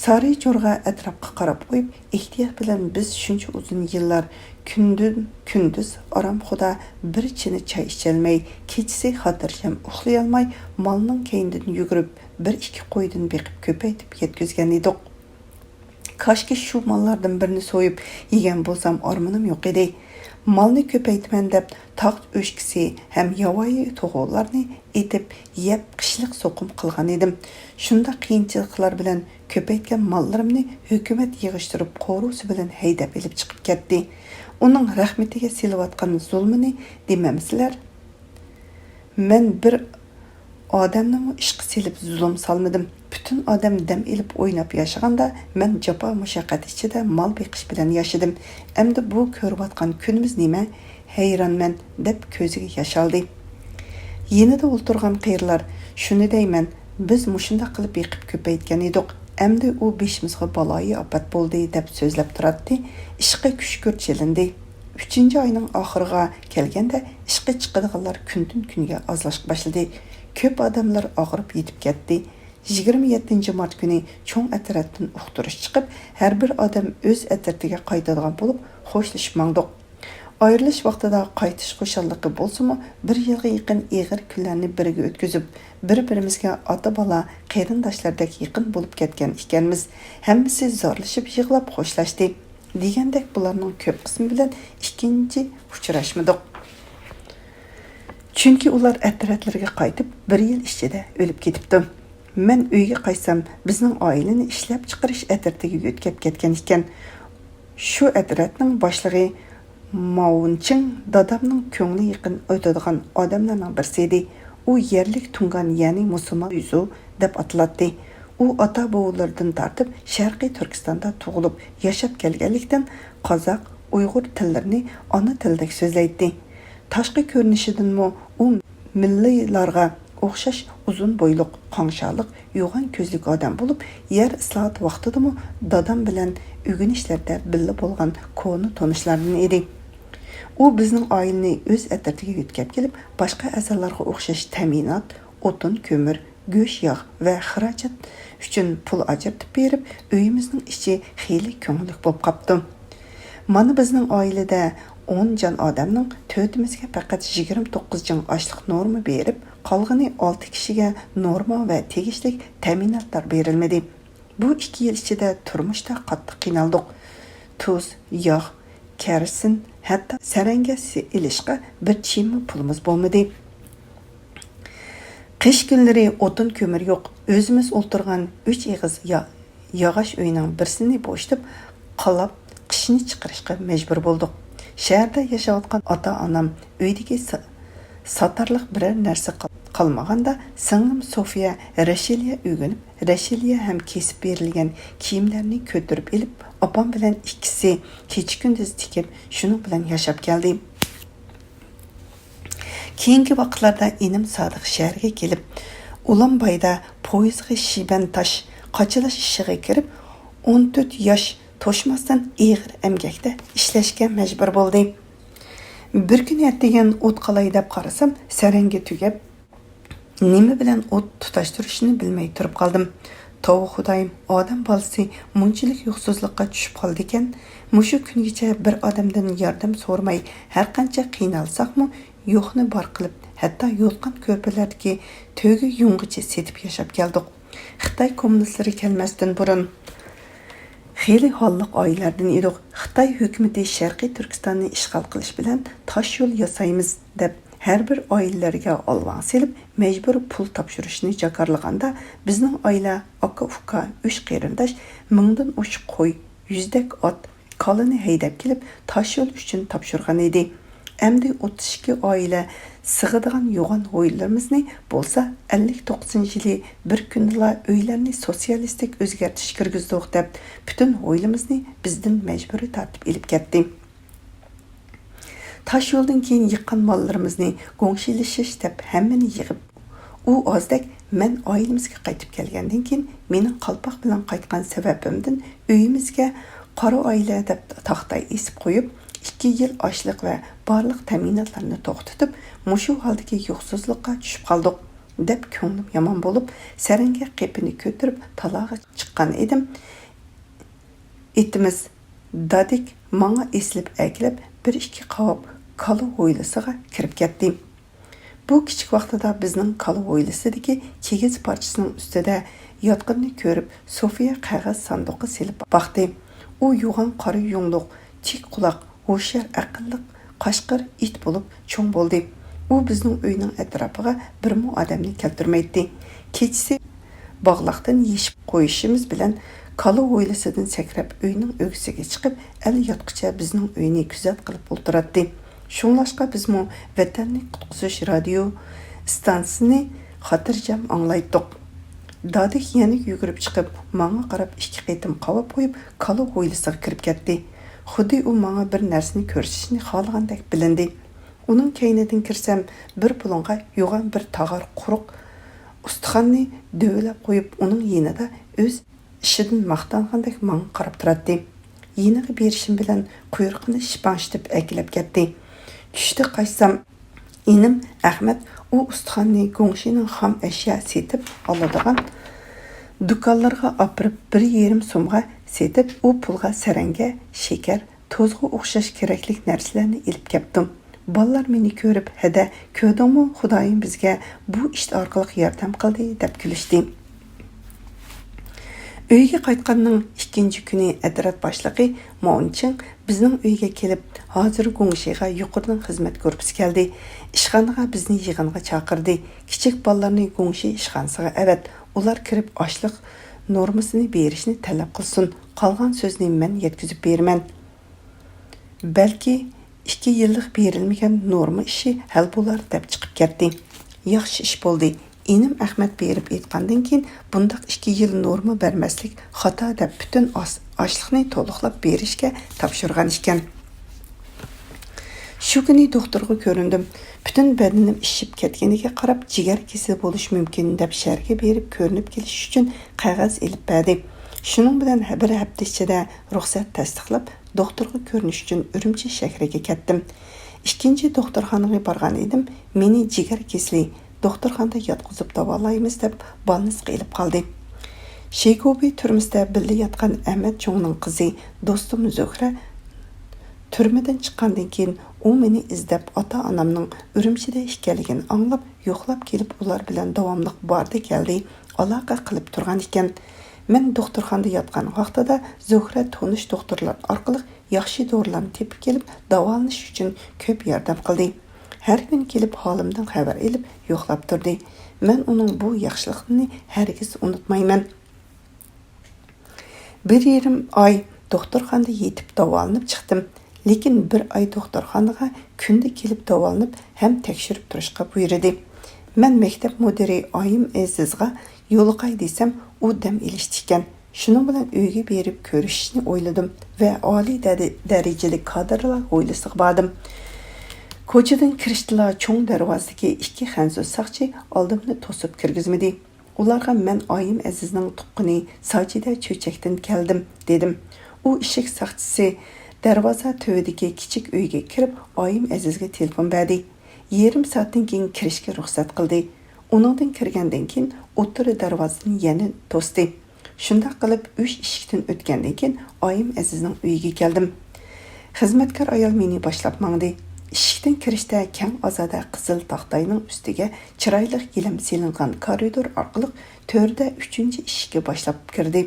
سارى جورغا ئەتراپقا قاراپ قويۇپ، ئېھتىيات بىلەن بىز شۇنچە ئۇزۇن يىللار كۈندۈن كۈندۈز ئارامخۇدا بىر چىنە چاي ئىچەلمەي، كېچىسى خاتىرجەم ئۇخلىيالماي، مالنىڭ كەينىدىن يۈگۈرۈپ، بىر ئىككى قويدىن بېقىپ كۆپەيتىپ يەتكۈزگەن ئىدۇق. كاشكى شۇ ماللاردىن بىرنى سويۇپ يېگەن بولسام ئارمىنىم يوق ئىدى. مالنى كۆپەيتىمەن دەپ تاغ ئۆچكىسى ھەم ياۋايى توخۇلارنى ئېتىپ يەپ قىشلىق سوقۇم قىلغان ئىدىم. شۇنداق قىيىنچىلىقلار بىلەن كۆپەيتكەن ماللىرىمنى ھۆكۈمەت يىغىشتۇرۇپ قورۇسى بىلەن ھەيدەپ ئېلىپ چىقىپ كەتتى. ئۇنىڭ رەھمىتىگە سېلىۋاتقان زۇلمىنى دېمەمسىلەر؟ مەن بىر ئادەمنىمۇ ئىشقا سېلىپ زۇلۇم سالمىدىم. پۈتۈن ئادەم دەم ئېلىپ ئويناپ ياشىغاندا، مەن جاپا مۇشەققەت ئىچىدە مال بېقىش بىلەن ياشىدىم. ئەمدى بۇ كۆرۈۋاتقان كۈنىمىز نېمە؟ ھەيرانمەن، دەپ كۆزىگە ياش ئالدى. يېنىدا ئولتۇرغان قېرىلار، شۇنى دەيمەن، بىز مۇشۇنداق قىلىپ بېقىپ كۆپەيتكەن ئىدۇق. ئەمدى ئۇ بېشىمىزغا بالايىئاپەت بولدى، دەپ سۆزلەپ تۇراتتى. ئىشقا كۈشكۈر چېلىندى. ئۈچىنچى ئاينىڭ ئاخىرىغا كەلگەندە ئىشقا چىقىدىغانلار كۈندىن-كۈنگە ئازلاشقا باشلىدى. كۆپ ئادەملەر ئاغرىپ يېتىپ كەتتى. يىگىرمە يەتتىنچى مارت كۈنى چوڭ ئەترەتتىن ئۇقتۇرۇش چىقىپ، ھەر بىر ئادەم ئۆز ئەترىتىگە قايتىدىغان بولۇپ، خوشلىشىپ ماڭدۇق. ئايرىلىش ۋاقتىدا قايتىش خۇشاللىقى بولسىمۇ، بىر يىلغا يېقىن ئېغىر كۈنلەرنى بىرگە ئۆتكۈزۈپ، بىر-بىرىمىزگە ئاتا-بالا، قېرىنداشلاردەك يېقىن بولۇپ كەتكەن ئىكەنمىز. ھەممىسى زارلىشىپ يىغلاپ خوشلاشتى. دېگەندەك بۇلارنىڭ كۆپ قىسمى بىلەن ئىككىنچى ئۇچراشمىدۇق. چۈنكى ئۇلار ئەترەتلىرىگە قايتىپ، بىر يىل ئىچىدە ئۆلۈپ كېتىپتۇ. مەن ئۆيگە قايتسام، بىزنىڭ ئائىلىنى ئىشلەپچىقىرىش ئەترىتىگە يۆتكەپ كەتكەن ئىكەن. شۇ ئەترەتنىڭ باشلىقى ماۋۇنچىڭ دادامنىڭ كۆڭلى يېقىن ئۆتىدىغان ئادەملەرنىڭ بىرسى ئىدى. ئۇ يەرلىك تۇڭگان، يەنى مۇسۇلمان يۈزۈ دەپ ئاتىلاتتى. ئۇ ئاتا-بوۋىلىرىدىن تارتىپ شەرقىي تۈركىستاندا تۇغۇلۇپ ياشاپ كەلگەنلىكتىن، قازاق، ئۇيغۇر تىللىرىنى ئانا تىلىدەك سۆزلەيتتى. تاشقى كۆرۈنۈشىدىنمۇ ئۇ مىللىيلارغا ئوخشاش ئۇزۇن بويلۇق، قاڭشارلىق، يوغان كۆزلۈك ئادەم بولۇپ، يەر ئىسلاھاتى ۋاقتىدىمۇ دادام بىلەن ئۆگىنىشلەردە بىللە بولغان كونا تونۇشلاردىن ئىدى. ئۇ بىزنىڭ ئائىلىنى ئۆز ئەترىتىگە يۆتكەپ كېلىپ، باشقا ئەزالارغا ئوخشاش تەمىنات، ئوتۇن، كۆمۈر، گۆش، ياغ ۋە خىراجەت ئۈچۈن پۇل ئاجرىتىپ بېرىپ، ئۆيىمىزنىڭ ئىچى خېلى كۆڭۈللۈك بولۇپ قاپتۇ. مانا بىزنىڭ ئائىلىدە ئون جان ئادەمنىڭ تۆتىمىزگە پەقەت يىگىرمە توققۇز جىڭ ئاشلىق نورما بېرىپ، قالغىنى ئالتە كىشىگە نورما ۋە تېگىشلىك تەمىناتلار بېرىلمىدى. بۇ ئىككى يىل ئىچىدە تۇرمۇشتا قاتتىق قىينالدۇق. تۇز، ياغ، كېرىسىن، ھەتتا سەرەڭگە ئېلىشقا بىر تىيىنمۇ پۇلىمىز بولمىدى. قىش كۈنلىرى ئوتۇن كۆمۈر يوق. ئۆزىمىز ئولتۇرغان ئۈچ ئېغىز يا-، ياغاچ ئۆينىڭ بىرسىنى بوشىتىپ، قالاپ قىشنى چىقىرىشقا مەجبۇر بولدۇق. شەھەردە ياشاۋاتقان ئاتا-ئانام ئۆيدىكى سا-، ساتارلىق بىرەر نەرسە قال-، قالمىغاندا، سىڭلىم سوفىيە رەشىلىيە ئۆگىنىپ، رەشىلىيە ھەم كېسىپ بېرىلگەن كىيىملەرنى كۆتۈرۈپ ئېلىپ، ئاپام بىلەن ئىككىسى كېچە-كۈندۈز تىكىپ، شۇنىڭ بىلەن ياشاپ كەلدى. كېيىنكى ۋاقىتلاردا ئىنىم سادىق شەھەرگە كېلىپ، ئۇلانبايدا پويىزغا شىبەن تاش قاچىلاش ئىشىغا كىرىپ، ئون تۆت ياش توشماستىن ئېغىر ئەمگەكتە ئىشلەشكە مەجبۇر بولدى. بىر كۈنى ئەتىگەن ئوت قالاي دەپ قارىسام، سەرەڭگە تۈگەپ، نېمە بىلەن ئوت تۇتاشتۇرۇشنى بىلمەي تۇرۇپ قالدىم. توۋا خۇدايىم، ئادەم بالىسى مۇنچىلىك يوقسۇزلۇققا چۈشۈپ قالىدىكەن. مۇشۇ كۈنگىچە بىر ئادەمدىن ياردەم سورىماي، ھەرقانچە قىينالساقمۇ، يوقنى بار قىلىپ، ھەتتا يوتقان كۆرپىلەردىكى تۆگە يۇڭغىچە سېتىپ ياشاپ كەلدۇق. خىتاي كوممۇنىستلىرى كەلمەستىن بۇرۇن، خېلى ھاللىق ئائىلىلەردىن ئىدۇق. خىتاي ھۆكۈمىتى شەرقىي تۈركىستاننى ئىشغال قىلىش بىلەن تاش يول ياسايمىز دەپ، ھەر بىر ئائىلىلەرگە ئالۋاڭ سېلىپ، مەجبۇرىي پۇل تاپشۇرۇشنى جاكارلىغاندا، بىزنىڭ ئائىلە، ئاكا-ئۇكا، ئۈچ قېرىنداش مىڭدىن ئوشۇق قوي، يۈزدەك ئات، كالىنى ھەيدەپ كېلىپ، تاش يول ئۈچۈن تاپشۇرغان ئىدى. ئەمدى ئوتتۇز ئىككى ئائىلە سىغىدىغان يوغان ھويلىلىرىمىزنى بولسا، ئەللىك توققۇزىنچى يىلى بىر كۈندىلا ئۆيلەرنى سوتسىيالىستىك ئۆزگەرتىشكە كىرگۈزدۇق دەپ، پۈتۈن ھويلىمىزنى بىزدىن مەجبۇرىي تارتىپ ئېلىپ كەتتى. تاش يولدىن كېيىن يىغقان ماللىرىمىزنى گۇڭشىلىشىش دەپ ھەممىنى يىغىپ، ئۇ ئازدەك مەن ئائىلىمىزگە قايتىپ كەلگەندىن كېيىن، مېنىڭ قالپاق بىلەن قايتقان سەۋەبىمدىن ئۆيىمىزگە قارا ئائىلە دەپ تاختا ئېسىپ قويۇپ، ئىككى يىل ئاشلىق ۋە بارلىق تەمىناتلارنى توختىتىپ، مۇشۇ ھالدىكى يوقسۇزلۇققا چۈشۈپ قالدۇق، دەپ كۆڭلۈم يامان بولۇپ، سەرەڭگە قېپىنى كۆتۈرۈپ تالاغا چىققان ئىدىم. ئىتىمىز دادىك ماڭا ئېسىلىپ ئەكېلىپ، بىر ئىككى قاۋاپ كالا ھويلىسىغا كىرىپ كەتتى. بۇ كىچىك ۋاقتىدا بىزنىڭ كالا ھويلىسىدىكى كىگىز پارچىسىنىڭ ئۈستىدە ياتقىنىنى كۆرۈپ، سوفىيە قەغەز ساندۇققا سېلىپ باقتى. ئۇ يوغان قارا يۇڭلۇق، تىك قۇلاق، ھوشيار، ئەقىللىق، قاشقىر ئىت بولۇپ چوڭ بولدى. ئۇ بىزنىڭ ئۆينىڭ ئەتراپىغا بىرمۇ ئادەمنى كەلتۈرمەيتتى. كېچىسى باغلاقتىن يېشىپ قويۇشىمىز بىلەن، كالا ھويلىسىدىن سەكرەپ، ئۆينىڭ ئۆگزىسىگە چىقىپ، ئەل ياتقۇچە بىزنىڭ ئۆينى كۆزەت قىلىپ ئولتۇراتتى. شۇڭلاشقا بىزمۇ ۋەتەننى قۇتقۇزۇش رادىيو ئىستانسىسىنى خاتىرجەم ئاڭلايتتۇق. دادىك يەنە يۈگۈرۈپ چىقىپ، ماڭا قاراپ ئىككى قېتىم قاۋاپ قويۇپ، كالا ھويلىسىغا كىرىپ كەتتى. خۇددى ئۇ ماڭا بىر نەرسىنى كۆرسىتىشنى خالىغاندەك بىلىندى. ئۇنىڭ كەينىدىن كىرسەم، بىر بۇلۇڭغا يوغان بىر تاغار قۇرۇق ئۇستىخاننى دۆۋىلەپ قويۇپ، ئۇنىڭ يېنىدا ئۆز ئىشىدىن ماختانغاندەك ماڭا قاراپ تۇراتتى. يېنىغا بېرىشىم بىلەن قۇيرۇقىنى شىپاڭشىتىپ ئەكېلىپ كەتتى. چۈشتە قاچسام، ئىنىم ئەخمەت ئۇ ئۇستىخاننى گۇڭشىنىڭ خام ئەشيا سېتىپ ئالىدىغان دۇكانلىرىغا ئاپىرىپ، بىر يېرىم سومغا سېتىپ، ئۇ پۇلغا سەرەڭگە، شېكەر، توزغا ئوخشاش كېرەكلىك نەرسىلەرنى ئېلىپ كەپتۇ. بالىلار مېنى كۆرۈپ، ھەدە، كۆردۈڭمۇ، خۇدايىم بىزگە بۇ ئىش ئارقىلىق ياردەم قىلدى، دەپ كۈلۈشتى. ئۆيگە قايتقاننىڭ ئىككىنچى كۈنى ئەترەت باشلىقى ماۋۇنچىڭ بىزنىڭ ئۆيگە كېلىپ، ھازىر گۇڭشىغا يۇقىرىدىن خىزمەت گۇرۇپپىسى كەلدى. ئىشخانىغا بىزنى يىغىنغا چاقىردى. كىچىك بالىلارنى گۇڭشى ئىشخانىسىغا ئەۋەت، ئۇلار كىرىپ ئاشلىق نورمىسىنى بېرىشنى تەلەپ قىلسۇن، قالغان سۆزنى مەن يەتكۈزۈپ بېرىمەن. بەلكى ئىككى يىللىق بېرىلمىگەن نورما ئىشى ھەل بولار دەپ چىقىپ كەتتى. ياخشى ئىش بولدى. ئىنىم ئەخمەت بېرىپ ئېيتقاندىن كېيىن، بۇنداق ئىككى يىل نورما بەرمەسلىك خاتا دەپ، پۈتۈن ئاس-، ئاشلىقنى تولۇقلاپ بېرىشكە تاپشۇرغان ئىكەن. شۇ كۈنى دوختۇرغا كۆرۈندۈم. پۈتۈن بەدىنىم ئىششىپ كەتكىنىگە قاراپ، جىگەر كېسىلى بولۇشى مۇمكىن دەپ، شەھەرگە بېرىپ كۆرۈنۈپ كېلىش ئۈچۈن قەغەز ئېلىپ بەردى. شۇنىڭ بىلەن بىر ھەپتە ئىچىدە رۇخسەت تەستىقلاپ، دوختۇرغا كۆرۈنۈش ئۈچۈن ئۈرۈمچى شەھىرىگە كەتتىم. ئىككىنچى دوختۇرخانىغا بارغان ئىدىم، مېنى جىگەر كېسىلى، دوختۇرخانىدا ياتقۇزۇپ داۋالايمىز دەپ، بالنىسقا ئېلىپ قالدى. شىگوبى تۈرمىسىدە بىللە ياتقان ئەمەت چوڭنىڭ قىزى دوستۇم زۆھرە تۈرمىدىن چىققاندىن كېيىن، ئۇ مېنى ئىزدەپ، ئاتا-ئانامنىڭ ئۈرۈمچىدە ئىكەنلىكىنى ئاڭلاپ، يوقلاپ كېلىپ، ئۇلار بىلەن داۋاملىق باردى-كەلدى، ئالاقە قىلىپ تۇرغان ئىكەن. مەن دوختۇرخانىدا ياتقان ۋاقتىدا زۆھرە تونۇش دوختۇرلار ئارقىلىق ياخشى دورىلارنى تېپىپ كېلىپ، داۋالىنىش ئۈچۈن كۆپ ياردەم قىلدى. ھەر كۈنى كېلىپ، ھالىمدىن خەۋەر ئېلىپ، يوقلاپ تۇردى. مەن ئۇنىڭ بۇ ياخشىلىقىنى ھەرگىز ئۇنتۇمايمەن. بىر يېرىم ئاي دوختۇرخانىدا يېتىپ داۋالىنىپ چىقتىم. لېكىن بىر ئاي دوختۇرخانىغا كۈندە كېلىپ داۋالىنىپ ھەم تەكشۈرۈپ تۇرۇشقا بۇيرۇدى. مەن مەكتەپ مۇدىرى ئايىم ئەزىزغا يولۇقاي دېسەم، ئۇ دەم ئېلىشتا ئىكەن. شۇنىڭ بىلەن ئۆيگە بېرىپ كۆرۈشۈشنى ئويلىدىم ۋە ئالىي دەرە-، دەرىجىلىك كادىرلار ھويلىسىغا باردىم. كوچىدىن كىرىشتىلا چوڭ دەرۋازىدىكى ئىككى خەنزۇ ساقچى ئالدىمنى توسۇپ كىرگۈزمىدى. ئۇلارغا مەن ئايىم ئەزىزنىڭ تۇغقىنى ساجىدە چۆچەكتىن كەلدىم، دېدىم. ئۇ ئىشىك ساقچىسى دەرۋازا تۈۋىدىكى كىچىك ئۆيگە كىرىپ، ئايىم ئەزىزگە تېلېفون بەردى. يېرىم سائەتتىن كېيىن كىرىشكە رۇخسەت قىلدى. ئۇنىڭدىن كىرگەندىن كېيىن ئوتتۇرا دەرۋازىنى يەنە توستى. شۇنداق قىلىپ ئۈچ ئىشىكتىن ئۆتكەندىن كېيىن ئايىم ئەزىزنىڭ ئۆيىگە كەلدىم. خىزمەتكار ئايال مېنى باشلاپ ماڭدى. ئىشىكتىن كىرىشتە كەڭ ئازادە قىزىل تاختاينىڭ ئۈستىگە چىرايلىق گىلەم سېلىنغان كارىدور ئارقىلىق تۆردە ئۈچىنچى ئىشىككە باشلاپ كىردى.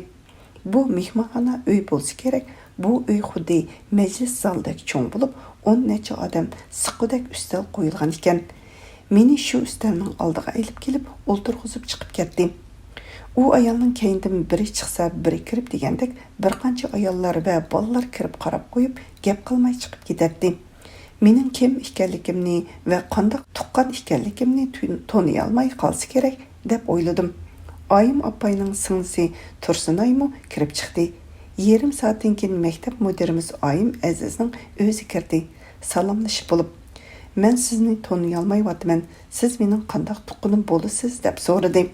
بۇ مېھمانخانا ئۆي بولسا كېرەك، بۇ ئۆي خۇددى مەجلىس زالدەك چوڭ بولۇپ، ئون نەچچە ئادەم سىققۇدەك ئۈستەل قويۇلغان ئىكەن. مېنى شۇ ئۈستەلنىڭ ئالدىغا ئېلىپ كېلىپ ئولتۇرغۇزۇپ چىقىپ كەتتى. ئۇ ئايالنىڭ كەينىدىن بىرى چىقسا بىرى كىرىپ دېگەندەك بىر قانچە ئاياللار ۋە بالىلار كىرىپ قاراپ قويۇپ گەپ قىلماي چىقىپ كېتەتتى. مېنىڭ كىم ئىكەنلىكىمنى ۋە قانداق تۇغقان ئىكەنلىكىمنى تۇ-، تونۇيالماي قالسا كېرەك دەپ ئويلىدىم. ئايىم ئاپاينىڭ سىڭلىسى تۇرسۇنئايمۇ كىرىپ چىقتى. يېرىم سائەتتىن كېيىن مەكتەپ مۇدىرىمىز ئايىم ئەزىزنىڭ ئۆزى كىردى. سالاملىشىپ بولۇپ، مەن سىزنى تونۇيالمايۋاتىمەن، سىز مېنىڭ قانداق تۇغقىنىم بولىسىز دەپ سورىدى.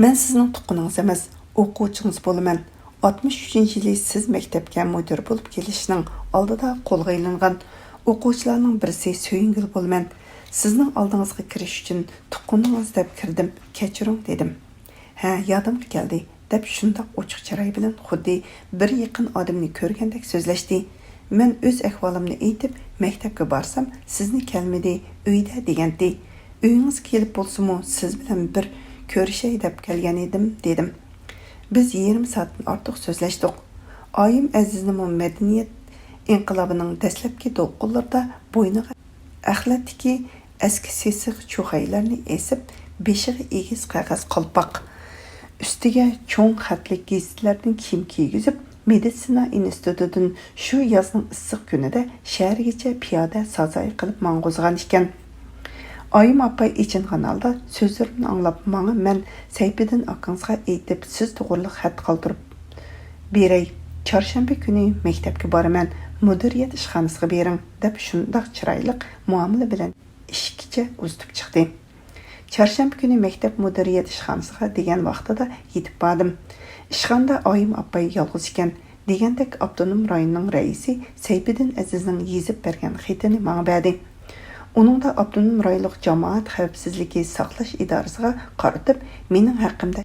مەن سىزنىڭ تۇغقىنىڭىز ئەمەس، ئوقۇغۇچىڭىز بولىمەن. ئاتمىش ئۈچىنچى يىلى سىز مەكتەپكە مۇدىر بولۇپ كېلىشنىڭ ئالدىدا قولغا ئېلىنغان ئوقۇغۇچىلارنىڭ بىرسى سۆيۈنگۈل بولىمەن. سىزنىڭ ئالدىڭىزغا كىرىش ئۈچۈن تۇغقىنىڭىز دەپ كىردىم، كەچۈرۈڭ دېدىم. ھە، يادىمغا كەلدى، دەپ شۇنداق ئوچۇق چىراي بىلەن خۇددى بىر يېقىن ئادەمنى كۆرگەندەك سۆزلەشتى. مەن ئۆز ئەھۋالىمنى ئېيتىپ، مەكتەپكە بارسام، سىزنى كەلمىدى، ئۆيدە دېگەنتى. ئۆيىڭىزگە كېلىپ بولسىمۇ، سىز بىلەن بىر كۆرۈشەي دەپ كەلگەن ئىدىم، دېدىم. بىز يېرىم سائەتتىن ئارتۇق سۆزلەشتۇق. ئايىم ئەزىزنىمۇ مەدەنىيەت ئىنقىلابىنىڭ دەسلەپكى دولقۇنلىرىدا بوينىغا ئەخلەتتىكى ئەسكى سېسىق چوغايلارنى ئېسىپ، بېشىغا ئېگىز قەغەز قالپاق، ئۈستىگە چوڭ خەتلىك گېزىتلەردىن كىيىم كىيگۈزۈپ، مېدىتسىنا ئىنستىتۇتىدىن شۇ يازنىڭ ئىسسىق كۈنىدە شەھەرگىچە پىيادە سازاي قىلىپ ماڭغۇزغان ئىكەن. ئايىم ئاپاي ئېچىنغان ھالدا سۆزلىرىمنى ئاڭلاپ، ماڭا مەن سەيپىدىن ئاكىڭىزغا ئېيتىپ، سىز توغرىلىق خەت قالدۇرۇپ بېرەي. چارشەنبە كۈنى مەكتەپكە بارىمەن، مۇدىرىيەت ئىشخانىسىغا بېرىڭ، دەپ شۇنداق چىرايلىق مۇئامىلە بىلەن ئىشىككىچە ئۇزىتىپ چىقتى. چارشەنبە كۈنى مەكتەپ مۇدىرىيەت ئىشخانىسىغا دېگەن ۋاقتىدا يېتىپ باردىم. ئىشخانىدا ئايىم ئاپاي يالغۇز ئىكەن. دېگەندەك ئاپتونوم رايوننىڭ رەئىسى سەيپىدىن ئەزىزنىڭ يېزىپ بەرگەن خېتىنى ماڭا بەردى. ئۇنىڭدا ئاپتونوم رايونلۇق جامائەت خەۋپسىزلىكى ساقلاش ئىدارىسىغا قارىتىپ، مېنىڭ ھەققىمدە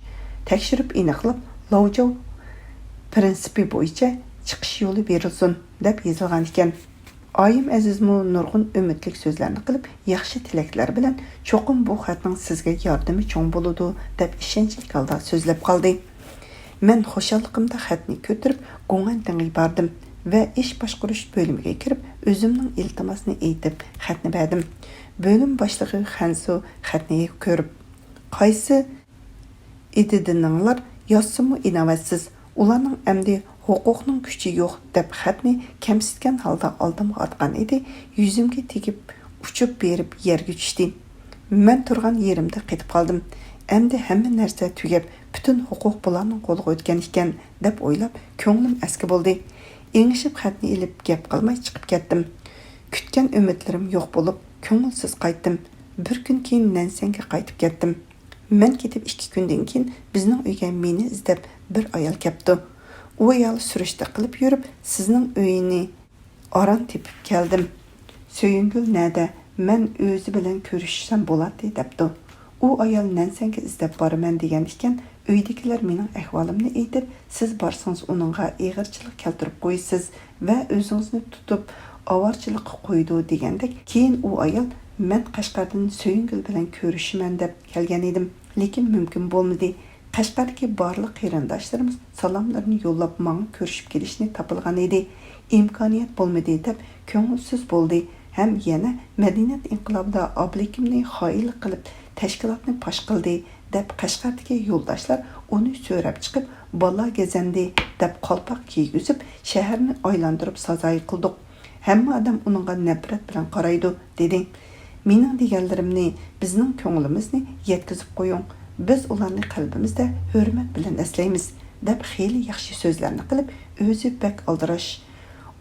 تەكشۈرۈپ ئېنىقلاپ، لاۋجاۋ پىرىنسىپى بويىچە چىقىش يولى بېرىلسۇن، دەپ يېزىلغان ئىكەن. ئايىم ئەزىزمۇ نۇرغۇن ئۈمىدلىك سۆزلەرنى قىلىپ، ياخشى تىلەكلەر بىلەن، چوقۇم بۇ خەتنىڭ سىزگە ياردىمى چوڭ بولىدۇ، دەپ ئىشەنچلىك ھالدا سۆزلەپ قالدى. مەن خۇشاللىقىمدا خەتنى كۆتۈرۈپ، گۇڭئەن دېڭىگە باردىم ۋە ئىش باشقۇرۇش بۆلۈمىگە كىرىپ، ئۆزۈمنىڭ ئىلتىماسىنى ئېيتىپ، خەتنى بەردىم. بۆلۈم باشلىقى خەنسۇ خەتنى كۆرۈپ، قايسى ئىدىدىنىڭلار يازسىمۇ ئىناۋەتسىز، ئۇلارنىڭ ئەمدى ھوقۇقنىڭ كۈچى يوق، دەپ خەتنى كەمسىتكەن ھالدا ئالدىمغا ئاتقان ئىدى، يۈزۈمگە تېگىپ ئۇچۇپ بېرىپ يەرگە چۈشتى. مەن تۇرغان يېرىمدە قېتىپ قالدىم. ئەمدى ھەممە نەرسە تۈگەپ، پۈتۈن ھوقۇق بۇلارنىڭ قولىغا ئۆتكەن ئىكەن، دەپ ئويلاپ، كۆڭلۈم ئەسكى بولدى. ئېڭىشىپ خەتنى ئېلىپ، گەپ قىلماي چىقىپ كەتتىم. كۈتكەن ئۈمىدلىرىم يوق بولۇپ، كۆڭۈلسىز قايتتىم. بىر كۈن كېيىن نەنسەنگە قايتىپ كەتتىم. مەن كېتىپ ئىككى كۈندىن كېيىن بىزنىڭ ئۆيگە مېنى ئىزدەپ بىر ئايال كەپتۇ. ئۇ ئايال سۈرۈشتە قىلىپ يۈرۈپ، سىزنىڭ ئۆيىنى ئاران تېپىپ كەلدىم. سۆيۈنگۈل نەدە؟ مەن ئۆزى بىلەن كۆرۈشسەم بولاتتى، دەپتۇ. ئۇ ئايال نەنسەنگە ئىزدەپ بارىمەن دېگەن ئىكەن، ئۆيدىكىلەر مېنىڭ ئەھۋالىمنى ئېيتىپ، سىز بارسىڭىز ئۇنىڭغا ئېغىرچىلىق كەلتۈرۈپ قويىسىز ۋە ئۆزىڭىزنى تۇتۇپ ئاۋارىچىلىققا قويىدۇ دېگەندەك، كېيىن ئۇ ئايال مەن قەشقەردىن سۆيۈنگۈل بىلەن كۆرۈشىمەن دەپ كەلگەن ئىدىم، لېكىن مۇمكىن بولمىدى. قەشقەردىكى بارلىق قېرىنداشلىرىمىز سالاملىرىنى يوللاپ ماڭا كۆرۈشۈپ كېلىشنى تاپىلغان ئىدى. ئىمكانىيەت بولمىدى دەپ كۆڭۈلسىز بولدى ھەم يەنە مەدەنىيەت ئىنقىلابىدا ئابلىكىمنى خائىنلىق قىلىپ تەشكىلاتنى پاش قىلدى دەپ قەشقەردىكى يولداشلار ئۇنى سۆرەپ چىقىپ بالا گەزەندى دەپ قالپاق كىيگۈزۈپ شەھەرنى ئايلاندۇرۇپ سازايى قىلدۇق. ھەممە ئادەم ئۇنىڭغا نەپرەت بىلەن قارايدۇ، دېدى. مېنىڭ دېگەنلىرىمنى بىزنىڭ كۆڭلىمىزنى يەتكۈزۈپ قويۇڭ. بىز ئۇلارنى قەلبىمىزدە ھۆرمەت بىلەن ئەسلەيمىز، دەپ خېلى ياخشى سۆزلەرنى قىلىپ، ئۆزى بەك ئالدىراش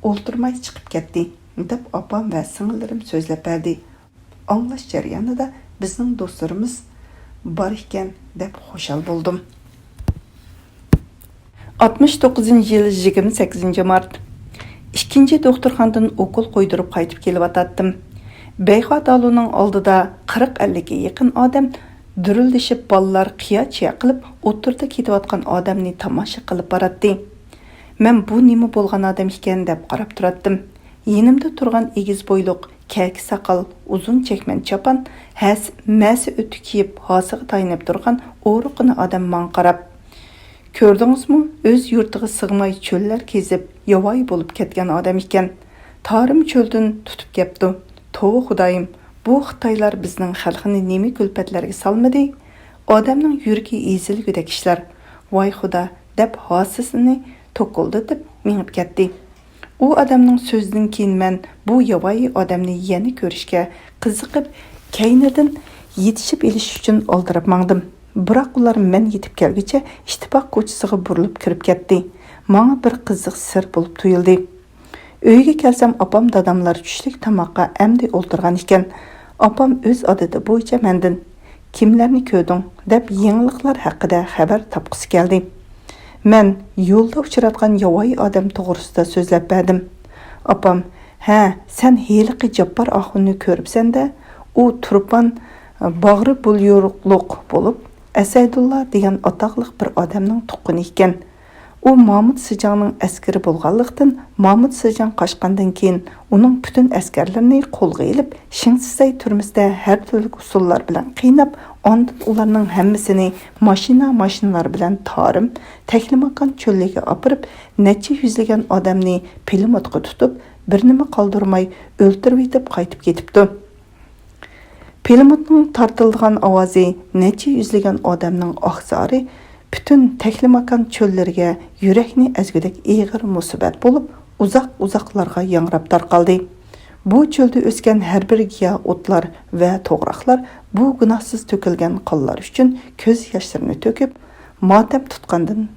ئولتۇرماي چىقىپ كەتتى، دەپ ئاپام ۋە سىڭىللىرىم سۆزلەپ بەردى. ئاڭلاش جەريانىدا بىزنىڭ دوستلىرىمىز بار ئىكەن، دەپ خۇشال بولدۇم. ئاتمىش توققۇزىنچى يىل يىگىرمە سەككىزىنچى مارت. ئىككىنچى دوختۇرخانىدىن ئوكۇل قويدۇرۇپ قايتىپ كېلىۋاتاتتىم. بەيخۇا دالۇنىڭ ئالدىدا قىرىق-ئەللىككە يېقىن ئادەم دۈرۈلدىشىپ، بالىلار قىيا-چىيا قىلىپ، ئوتتۇرىدا كېتىۋاتقان ئادەمنى تاماشا قىلىپ باراتتى. مەن بۇ نېمە بولغان ئادەم ئىكەن دەپ قاراپ تۇراتتىم. يېنىمدا تۇرغان ئېگىز بويلۇق، كەكە ساقال، ئۇزۇن چەكمەن چاپان، ھەس-، مەسە ئۆتۈك كىيىپ، ھاسىغا تايىنىپ تۇرغان ئورۇقىنا ئادەم ماڭا قاراپ، «كۆردىڭىزمۇ؟ ئۆز يۇرتىغا سىغماي چۆللەر كېزىپ، ياۋايى بولۇپ كەتكەن ئادەم ئىكەن. تارىم چۆلدىن تۇتۇپ كەپتۇ. توۋا خۇدايىم، بۇ خىتايلار بىزنىڭ خەلقىنى نېمە كۈلپەتلەرگە سالمىدى؟ ئادەمنىڭ يۈرىكى ئېزىلگۈدەك ئىشلار. ۋاي خۇدا!» دەپ ھاسىسىنى توكۇلدىتىپ مېڭىپ كەتتى. ئۇ ئادەمنىڭ سۆزىدىن كېيىن مەن بۇ ياۋايى ئادەمنى يەنە كۆرۈشكە قىزىقىپ، كەينىدىن يېتىشىپ ئېلىش ئۈچۈن ئالدىراپ ماڭدىم. بىراق ئۇلار مەن يېتىپ كەلگۈچە ئىتتىپاق كوچىسىغا بۇرۇلۇپ كىرىپ كەتتى. ماڭا بىر قىزىق سىر بولۇپ تۇيۇلدى. ئۆيگە كەلسەم، ئاپام داداملار چۈشلۈك تاماققا ئەمدى ئولتۇرغان ئىكەن. ئاپام ئۆز ئادىتى بويىچە مەندىن، «كىملەرنى كۆردۈڭ؟» دەپ يېڭىلىقلار ھەققىدە خەۋەر تاپقۇسى كەلدى. مەن يولدا ئۇچراتقان ياۋايى ئادەم توغرىسىدا سۆزلەپ بەردىم. ئاپام، «ھە، سەن ھېلىقى جاپپار ئاخۇننى كۆرۈپسەن-دە، ئۇ تۇرپان باغرى بۇليۇرۇقلۇق بولۇپ، ئەسەيدۇللا دېگەن ئاتاقلىق بىر ئادەمنىڭ تۇغقىنى ئىكەن. ئۇ مامۇت سىجاڭنىڭ ئەسكىرى بولغانلىقتىن، مامۇت سىجاڭ قاچقاندىن كېيىن، ئۇنىڭ پۈتۈن ئەسكەرلىرىنى قولغا ئېلىپ، شىڭسىسەي تۈرمىسىدە ھەر تۈرلۈك ئۇسۇللار بىلەن قىيناپ، ئاندىن ئۇلارنىڭ ھەممىسىنى ماشىنا، ماشىنىلار بىلەن تارىم، تەكلىماكان چۆللۈكىگە ئاپىرىپ، نەچچە يۈزلىگەن ئادەمنى پىلىموتقا تۇتۇپ، بىر نېمە قالدۇرماي ئۆلتۈرۈۋېتىپ قايتىپ كېتىپتۇ.» پىلىموتنىڭ تارتىلىدىغان ئاۋازى نەچچە يۈزلىگەن ئادەمنىڭ ئاھ-زارى پۈتۈن تەكلىماكان چۆللىرىگە يۈرەكنى ئەزگۈدەك ئېغىر مۇسىبەت بولۇپ، ئۇزاق-ئۇزاقلارغا ياڭراپ تارقالدى. بۇ چۆلدە ئۆسكەن ھەر بىر گىياھ، ئوتلار ۋە توغراقلار بۇ گۇناھسىز تۆكۈلگەن قانلار ئۈچۈن كۆز ياشلىرىنى تۆكۈپ، ماتەم تۇتقاندىن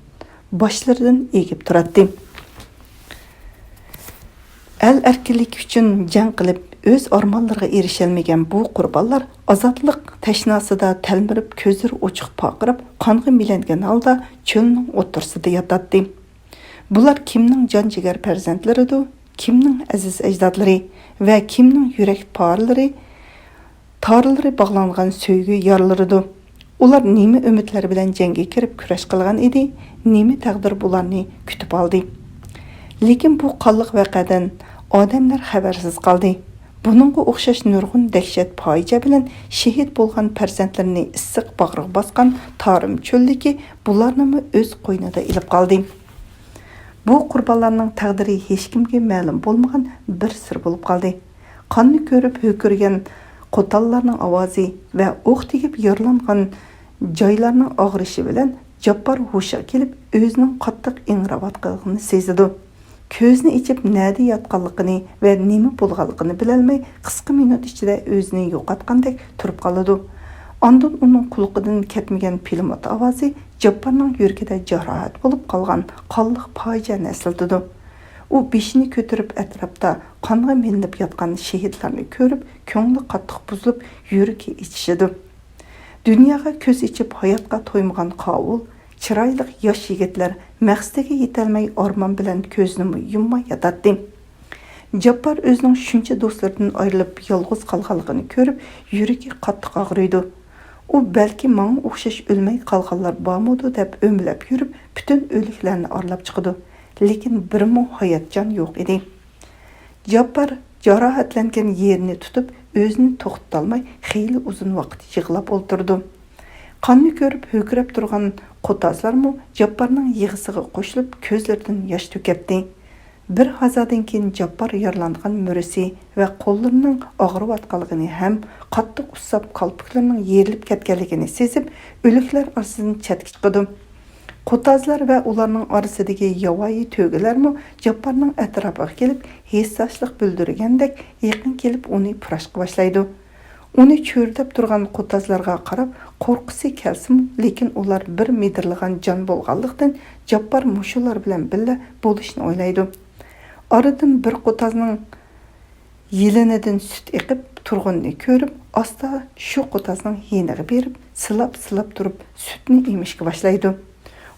باشلىرىدىن ئېگىپ تۇراتتى. ئەل ئەركىنلىكى ئۈچۈن جەڭ قىلىپ، ئۆز ئارمانلىرىغا ئېرىشەلمىگەن بۇ قۇربانلار ئازادلىق تەشناسىدا تەلمۈرۈپ، كۆزلىرى ئوچۇق پارقىراپ، قانغا مىلەنگەن ھالدا چۆلنىڭ ئوتتۇرىسىدا ياتاتتى. بۇلار كىمنىڭ جان جىگەر پەرزەنتلىرىدۇ، كىمنىڭ ئەزىز ئەجدادلىرى ۋە كىمنىڭ يۈرەك پارىلىرى، تارلىرى باغلانغان سۆيگۈ يارلىرىدۇ. ئۇلار نېمە ئۈمىدلەر بىلەن جەڭگە كىرىپ كۈرەش قىلغان ئىدى، نېمە تەقدىر بۇلارنى كۈتۈپ ئالدى؟ لېكىن بۇ قانلىق ۋەقەدىن ئادەملەر خەۋەرسىز قالدى. بۇنىڭغا ئوخشاش نۇرغۇن دەھشەت پاجىئە بىلەن شېھىت بولغان پەرزەنتلىرىنى ئىسسىق باغرىغا باسقان تارىم چۆللۈكى بۇلارنىمۇ ئۆز قوينىدا ئېلىپ قالدى. بۇ قۇربانلارنىڭ تەقدىرى ھېچكىمگە مەلۇم بولمىغان بىر سىر بولۇپ قالدى. قاننى كۆرۈپ ھۆركىرىگەن قوتانلارنىڭ ئاۋازى ۋە ئوق تېگىپ يارىلانغان جايلارنىڭ ئاغرىشى بىلەن جاپپار ھوشىغا كېلىپ، ئۆزىنىڭ قاتتىق ئىڭراۋاتقانلىقىنى سېزىدۇ. كۆزىنى ئېچىپ نەدە ياتقانلىقىنى ۋە نېمە بولغانلىقىنى بىلەلمەي، قىسقا مىنۇت ئىچىدە ئۆزىنى يوقاتقاندەك تۇرۇپ قالىدۇ. ئاندىن ئۇنىڭ قۇلىقىدىن كەتمىگەن پىلىموت ئاۋازى جاپپارنىڭ يۈرىكىدە جاراھەت بولۇپ قالغان قانلىق پاجىئەنى ئەسلىتىدۇ. ئۇ بېشىنى كۆتۈرۈپ، ئەتراپتا قانغا مىلىنىپ ياتقان شېھىتلارنى كۆرۈپ، كۆڭلى قاتتىق بۇزۇلۇپ، يۈرىكى ئېچىشىدۇ. دۇنياغا كۆز ئېچىپ، ھاياتقا تويمىغان قاۋۇل، چىرايلىق ياش يىگىتلەر مەقسىتىگە يېتەلمەي، ئارمان بىلەن كۆزىنىمۇ يۇمماي ياتاتتى. جاپپار ئۆزىنىڭ شۇنچە دوستلىرىدىن ئايرىلىپ، يالغۇز قالغانلىقىنى كۆرۈپ، يۈرىكى قاتتىق ئاغرىيدۇ. ئۇ بەلكى ماڭا ئوخشاش ئۆلمەي قالغانلار بارمىدۇ دەپ ئۆمىلەپ يۈرۈپ، پۈتۈن ئۆلۈكلەرنى ئارىلاپ چىقىدۇ. لېكىن بىرمۇ ھايات جان يوق ئىدى. جاپپار جاراھەتلەنگەن يېرىنى تۇتۇپ، ئۆزىنى توختىتالماي خېلى ئۇزۇن ۋاقىت يىغلاپ ئولتۇرىدۇ. قاننى كۆرۈپ ھۆركىرەپ تۇرغان قوتازلارمۇ جاپپارنىڭ يىغىسىغا قوشۇلۇپ، كۆزلىرىدىن ياش تۆكەتتى. بىر ھازادىن كېيىن جاپپار يارىلانغان مۈرىسى ۋە قوللىرىنىڭ ئاغرىۋاتقانلىقىنى ھەم قاتتىق ئۇسساپ كالپۇكلىرىنىڭ يېرىلىپ كەتكەنلىكىنى سېزىپ، ئۆلۈكلەر ئارىسىدىن چەتكە چىقىدۇ. قوتازلار ۋە ئۇلارنىڭ ئارىسىدىكى ياۋايى تۆگىلەرمۇ جاپپارنىڭ ئەتراپىغا كېلىپ، ھېسداشلىق بىلدۈرگەندەك يېقىن كېلىپ ئۇنى پۇراشقا باشلايدۇ. ئۇنى چۆرىدەپ تۇرغان قوتازلارغا قاراپ قورققۇسى كەلسىمۇ، لېكىن ئۇلار بىر مىدىرلىغان جان بولغانلىقتىن، جاپپار مۇشۇلار بىلەن بىللە بولۇشنى ئويلايدۇ. ئارىدىن بىر قوتازنىڭ يېلىنىدىن سۈت ئېقىپ تۇرغىنىنى كۆرۈپ، ئاستا شۇ قوتازنىڭ يېنىغا بېرىپ، سىلاپ-سىلاپ تۇرۇپ، سۈتنى ئېمىشكە باشلايدۇ.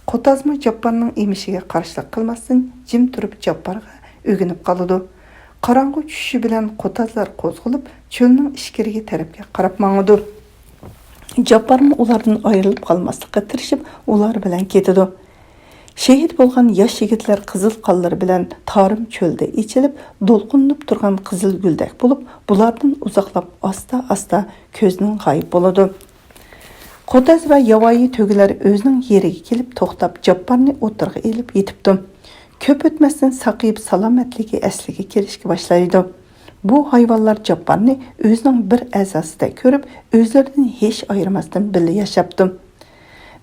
قوتازمۇ جاپپارنىڭ ئېمىشىگە قارشىلىق قىلماستىن، جىم تۇرۇپ جاپپارغا ئۆگىنىپ قالىدۇ. قاراڭغۇ چۈشۈشى بىلەن قوتازلار قوزغىلىپ، چۆلنىڭ ئىچكىرىكى تەرەپكە قاراپ ماڭىدۇ. جاپپارمۇ ئۇلاردىن ئايرىلىپ قالماسلىققا تىرىشىپ، ئۇلار بىلەن كېتىدۇ. شېھىت بولغان ياش يىگىتلەر قىزىل قانلىرى بىلەن تارىم چۆلدە ئېچىلىپ، دولقۇنلىنىپ تۇرغان قىزىل گۈلدەك بولۇپ، بۇلاردىن ئۇزاقلاپ ئاستا-ئاستا كۆزدىن غايىب بولىدۇ. قوتاز ۋە ياۋايى تۆگىلەر ئۆزىنىڭ يېرىگە كېلىپ توختاپ، جاپپارنى ئوتتۇرىغا ئېلىپ يېتىپتۇ. كۆپ ئۆتمەستىن ساقىيىپ، سالامەتلىكى ئەسلىگە كېلىشكە باشلايدۇ. بۇ ھايۋانلار جاپپارنى ئۆزىنىڭ بىر ئەزاسىدەك كۆرۈپ، ئۆزلىرىدىن ھېچ ئايرىماستىن بىللە ياشاپتۇ.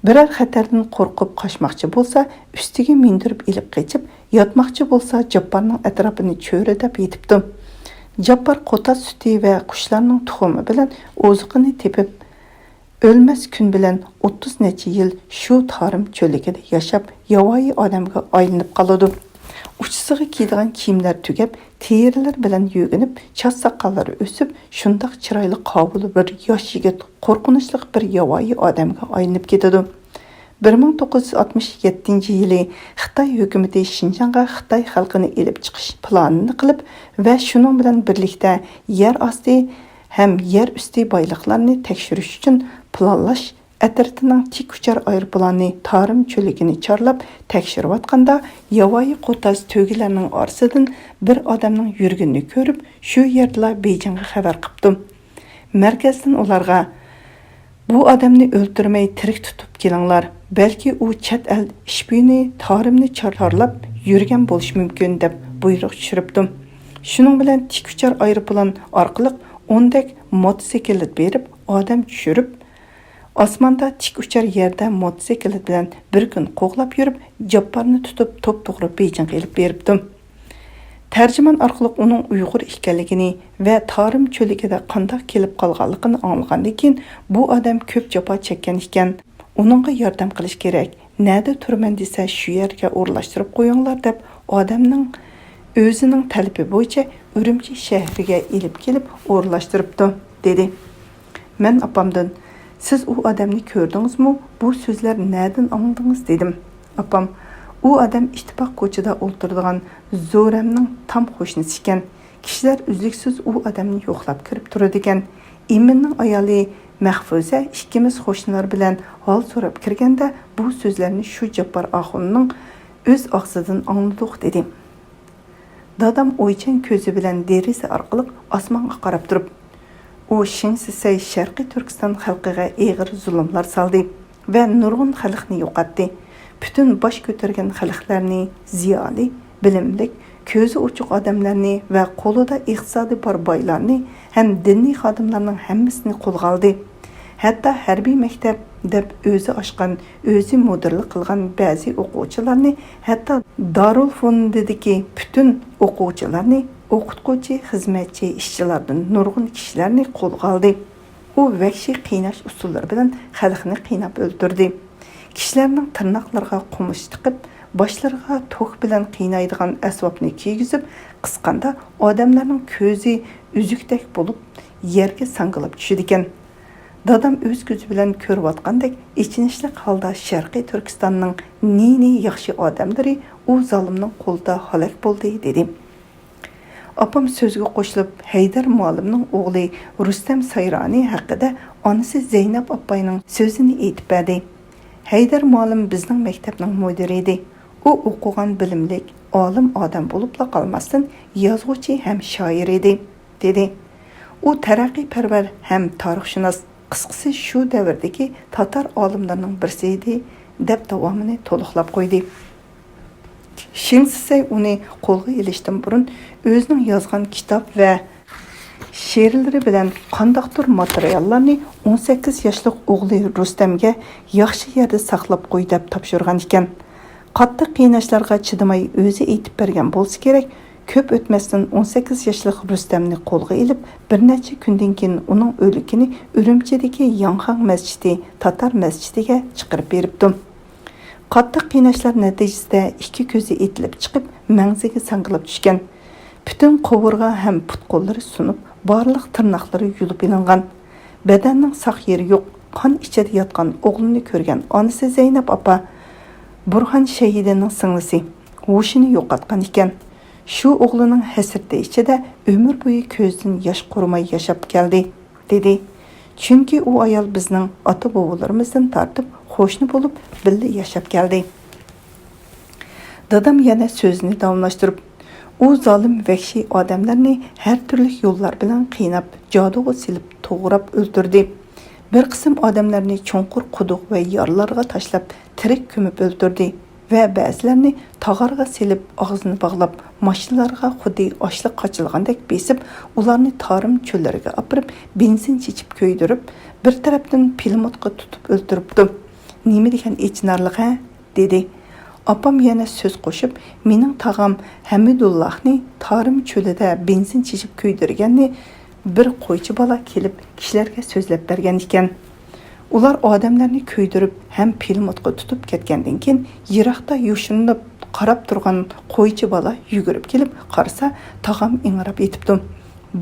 بىرەر خەتەردىن قورقۇپ قاچماقچى بولسا، ئۈستىگە مىندۈرۈپ ئېلىپ قېچىپ، ياتماقچى بولسا، جاپپارنىڭ ئەتراپىنى چۆرىدەپ يېتىپتۇ. جاپپار قوتاز سۈتى ۋە قۇشلارنىڭ تۇخۇمى بىلەن ئوزۇقىنى تېپىپ، ئۆلمەس كۈن بىلەن ئوتتۇز نەچچە يىل شۇ تارىم چۆللۈكىدە ياشاپ، ياۋايى ئادەمگە ئايلىنىپ قالىدۇ. ئۇچىسىغا كىيىدىغان كىيىملەر تۈگەپ، تېرىلەر بىلەن يۆگىنىپ، چاچ ساقاللىرى ئۆسۈپ، شۇنداق چىرايلىق قاۋۇلى بىر ياش يىگىت قورقۇنچلۇق بىر ياۋايى ئادەمگە ئايلىنىپ كېتىدۇ. بىر مىڭ توققۇز يۈز ئاتمىش يەتتىنچى يىلى خىتاي ھۆكۈمىتى شىنجاڭغا خىتاي خەلقىنى ئېلىپ چىقىش پىلانىنى قىلىپ ۋە شۇنىڭ بىلەن بىرلىكتە يەر ئاستى ھەم يەر ئۈستى بايلىقلارنى تەكشۈرۈش ئۈچۈن پىلانلاش ئەترىتىنىڭ تىك ئۇچار ئايروپىلانى تارىم چۆللۈكىنى چارلاپ تەكشۈرۈۋاتقاندا، ياۋايى قوتاز تۆگىلەرنىڭ ئارىسىدىن بىر ئادەمنىڭ يۈرگىنىنى كۆرۈپ، شۇ يەردىلا بېيجىڭغا خەۋەر قىپتۇ. مەركەزدىن ئۇلارغا، «بۇ ئادەمنى ئۆلتۈرمەي تىرىك تۇتۇپ كېلىڭلار، بەلكى ئۇ چەت ئەل ئىشپىيونى تارىمنى چارلاپ يۈرگەن بولۇشى مۇمكىن» دەپ بۇيرۇق چۈشۈرۈپتۇ. شۇنىڭ بىلەن تىك ئۇچار ئايروپىلان ئارقىلىق ئوندەك موتوسىكلىت بېرىپ ئادەم چۈشۈرۈپ، ئاسماندا تىك ئۇچار يەردە موتوسىكلىت بىلەن بىر كۈن قوغلاپ يۈرۈپ، جاپپارنى تۇتۇپ توپتوغرا بېيجىڭغا ئېلىپ بېرىپتۇ. تەرجىمان ئارقىلىق ئۇنىڭ ئۇيغۇر ئىكەنلىكىنى ۋە تارىم چۆللۈكىدە قانداق كېلىپ قالغانلىقىنى ئاڭلىغاندىن كېيىن، بۇ ئادەم كۆپ جاپا چەككەن ئىكەن، ئۇنىڭغا ياردەم قىلىش كېرەك، نەدە تۇرىمەن دېسە شۇ يەرگە ئورۇنلاشتۇرۇپ قويۇڭلار دەپ، ئادەمنىڭ ئۆزىنىڭ تەلىپى بويىچە ئۈرۈمچى شەھىرىگە ئېلىپ كېلىپ ئورۇنلاشتۇرۇپتۇ، دېدى. مەن ئاپامدىن، «سىز ئۇ ئادەمنى كۆردىڭىزمۇ؟ بۇ سۆزلەر نەدىن ئاڭلىدىڭىز؟» دېدىم. ئاپام، «ئۇ ئادەم ئىتتىپاق كوچىدا ئولتۇرىدىغان زورەمنىڭ تام قوشنىسى ئىكەن. كىشىلەر ئۈزلۈكسىز ئۇ ئادەمنى يوقلاپ كىرىپ تۇرىدىكەن. ئىمىننىڭ ئايالى مەھفۇزە ئىككىمىز قوشنىلار بىلەن ھال سوراپ كىرگەندە، بۇ سۆزلەرنى شۇ جاپپار ئاخۇننىڭ ئۆز ئاغزىدىن ئاڭلىدۇق» دېدى. دادام ئويچان كۆزى بىلەن دېرىزە ئارقىلىق ئاسمانغا قاراپ تۇرۇپ، «ئۇ شېڭ سىسەي شەرقىي تۈركىستان خەلقىگە ئېغىر زۇلۇملار سالدى ۋە نۇرغۇن خەلقنى يوقاتتى. پۈتۈن باش كۆتۈرگەن خەلقلەرنى، زىيالىي، بىلىملىك، كۆزى ئوچۇق ئادەملەرنى ۋە قولىدا ئىقتىسادى بار بايلارنى ھەم دىنىي خادىملارنىڭ ھەممىسىنى قولغا ئالدى. ھەتتا ھەربىي مەكتەپ دەپ ئۆزى ئاچقان، ئۆزى مۇدىرلىق قىلغان بەزى ئوقۇغۇچىلارنى، ھەتتا دارۇلفۇندىدىكى پۈتۈن ئوقۇغۇچىلارنى، ئوقۇتقۇچى، خىزمەتچى، ئىشچىلاردىن نۇرغۇن كىشىلەرنى قولغا ئالدى. ئۇ ۋەھشىي قىيناش ئۇسۇللىرى بىلەن خەلقنى قىيناپ ئۆلتۈردى. كىشىلەرنىڭ تىرناقلىرىغا قومۇچ تىقىپ، باشلىرىغا توك بىلەن قىينايدىغان ئەسۋابنى كىيگۈزۈپ، قىسقاندا ئادەملەرنىڭ كۆزى ئۈزۈكتەك بولۇپ، يەرگە ساڭگىلاپ چۈشىدىكەن. دادام ئۆز كۆزى بىلەن كۆرۈۋاتقاندەك ئېچىنىشلىق ھالدا شەرقىي تۈركىستاننىڭ نى-نى ياخشى ئادەملىرى ئۇ زالىمنىڭ قولىدا ھالاك بولدى، دېدى. ئاپام سۆزگە قوشۇلۇپ، ھەيدەر مۇئەللىمنىڭ ئوغلى رۇستەم سايرانى ھەققىدە ئانىسى زەينەپ ئاپاينىڭ سۆزىنى ئېيتىپ بەردى. ھەيدەر مۇئەللىم بىزنىڭ مەكتەپنىڭ مۇدىرى ئىدى. ئۇ ئوقۇغان، بىلىملىك، ئالىم ئادەم بولۇپلا قالماستىن، يازغۇچى ھەم شائىر ئىدى، دېدى. ئۇ تەرەققىيپەرۋەر ھەم تارىخشۇناس، قىسقىسى، شۇ دەۋردىكى تاتار ئالىملىرىنىڭ بىرسى ئىدى، دەپ داۋامىنى تولۇقلاپ قويدى. شېڭ سىسەي ئۇنى قولغا ئېلىشتىن بۇرۇن ئۆزىنىڭ يازغان كىتاب ۋە شېئىرلىرى بىلەن قانداقتۇر ماتېرىياللارنى ئون سەككىز ياشلىق ئوغلى رۇستەمگە ياخشى يەردە ساقلاپ قوي دەپ تاپشۇرغان ئىكەن. قاتتىق قىيناشلارغا چىدىماي ئۆزى ئېيتىپ بەرگەن بولسا كېرەك، كۆپ ئۆتمەستىن ئون سەككىز ياشلىق رۇستەمنى قولغا ئېلىپ، بىر نەچچە كۈندىن كېيىن ئۇنىڭ ئۆلۈكىنى ئۈرۈمچىدىكى ياڭخاڭ مەسچىتى، تاتار مەسچىتىگە چىقىرىپ بېرىپتۇ. قاتتىق قىيناشلار نەتىجىسىدە ئىككى كۆزى ئېتىلىپ چىقىپ، مەڭزىگە ساڭگىلاپ چۈشكەن. پۈتۈن قوۋۇرغا ھەم پۇت-قوللىرى سۇنۇپ، بارلىق تىرناقلىرى يۇلۇپ ئېلىنغان. بەدەننىڭ ساق يېرى يوق، قان ئىچىدە ياتقان ئوغلىنى كۆرگەن ئانىسى زەينەپ ئاپا، بۇرھان شەھىدىنىڭ سىڭلىسى، ھوشىنى يوقاتقان ئىكەن. شۇ ئوغلىنىڭ ھەسرىتى ئىچىدە ئۆمۈر بويى كۆزىدىن ياش قۇرۇماي ياشاپ كەلدى، دېدى. چۈنكى ئۇ ئايال بىزنىڭ ئاتا-بوۋىلىرىمىزدىن تارتىپ قوشنا بولۇپ بىللە ياشاپ كەلدى. دادام يەنە سۆزىنى داۋاملاشتۇرۇپ، ئۇ زالىم ۋەھشىي ئادەملەرنى ھەر تۈرلۈك يوللار بىلەن قىيناپ، جادۇغا سېلىپ توغراپ ئۆلتۈردى. بىر قىسىم ئادەملەرنى چوڭقۇر قۇدۇق ۋە يارلارغا تاشلاپ تىرىك كۆمۈپ ئۆلتۈردى ۋە بەزىلەرنى تاغارغا سېلىپ ئاغزىنى باغلاپ، ماشىنىلارغا خۇددى ئاشلىق قاچىلىغاندەك بېسىپ، ئۇلارنى تارىم چۆللىرىگە ئاپىرىپ، بېنزىن چېچىپ كۆيدۈرۈپ، بىر تەرەپتىن پىلىموتقا تۇتۇپ ئۆلتۈرۈپتۇ. نېمە دېگەن ئېچىنارلىق ھە؟ دېدى. ئاپام يەنە سۆز قوشۇپ، مېنىڭ تاغام ھەمىدۇللاھنى تارىم چۆلىدە بېنزىن چېچىپ كۆيدۈرگەننى بىر قويچى بالا كېلىپ كىشىلەرگە سۆزلەپ بەرگەن ئىكەن. ئۇلار ئادەملەرنى كۆيدۈرۈپ ھەم پىلىموتقا تۇتۇپ كەتكەندىن كېيىن، يىراقتا يوشۇرۇنۇپ قاراپ تۇرغان قويچى بالا يۈگۈرۈپ كېلىپ قارىسا، تاغام ئىڭراپ يېتىپتۇ.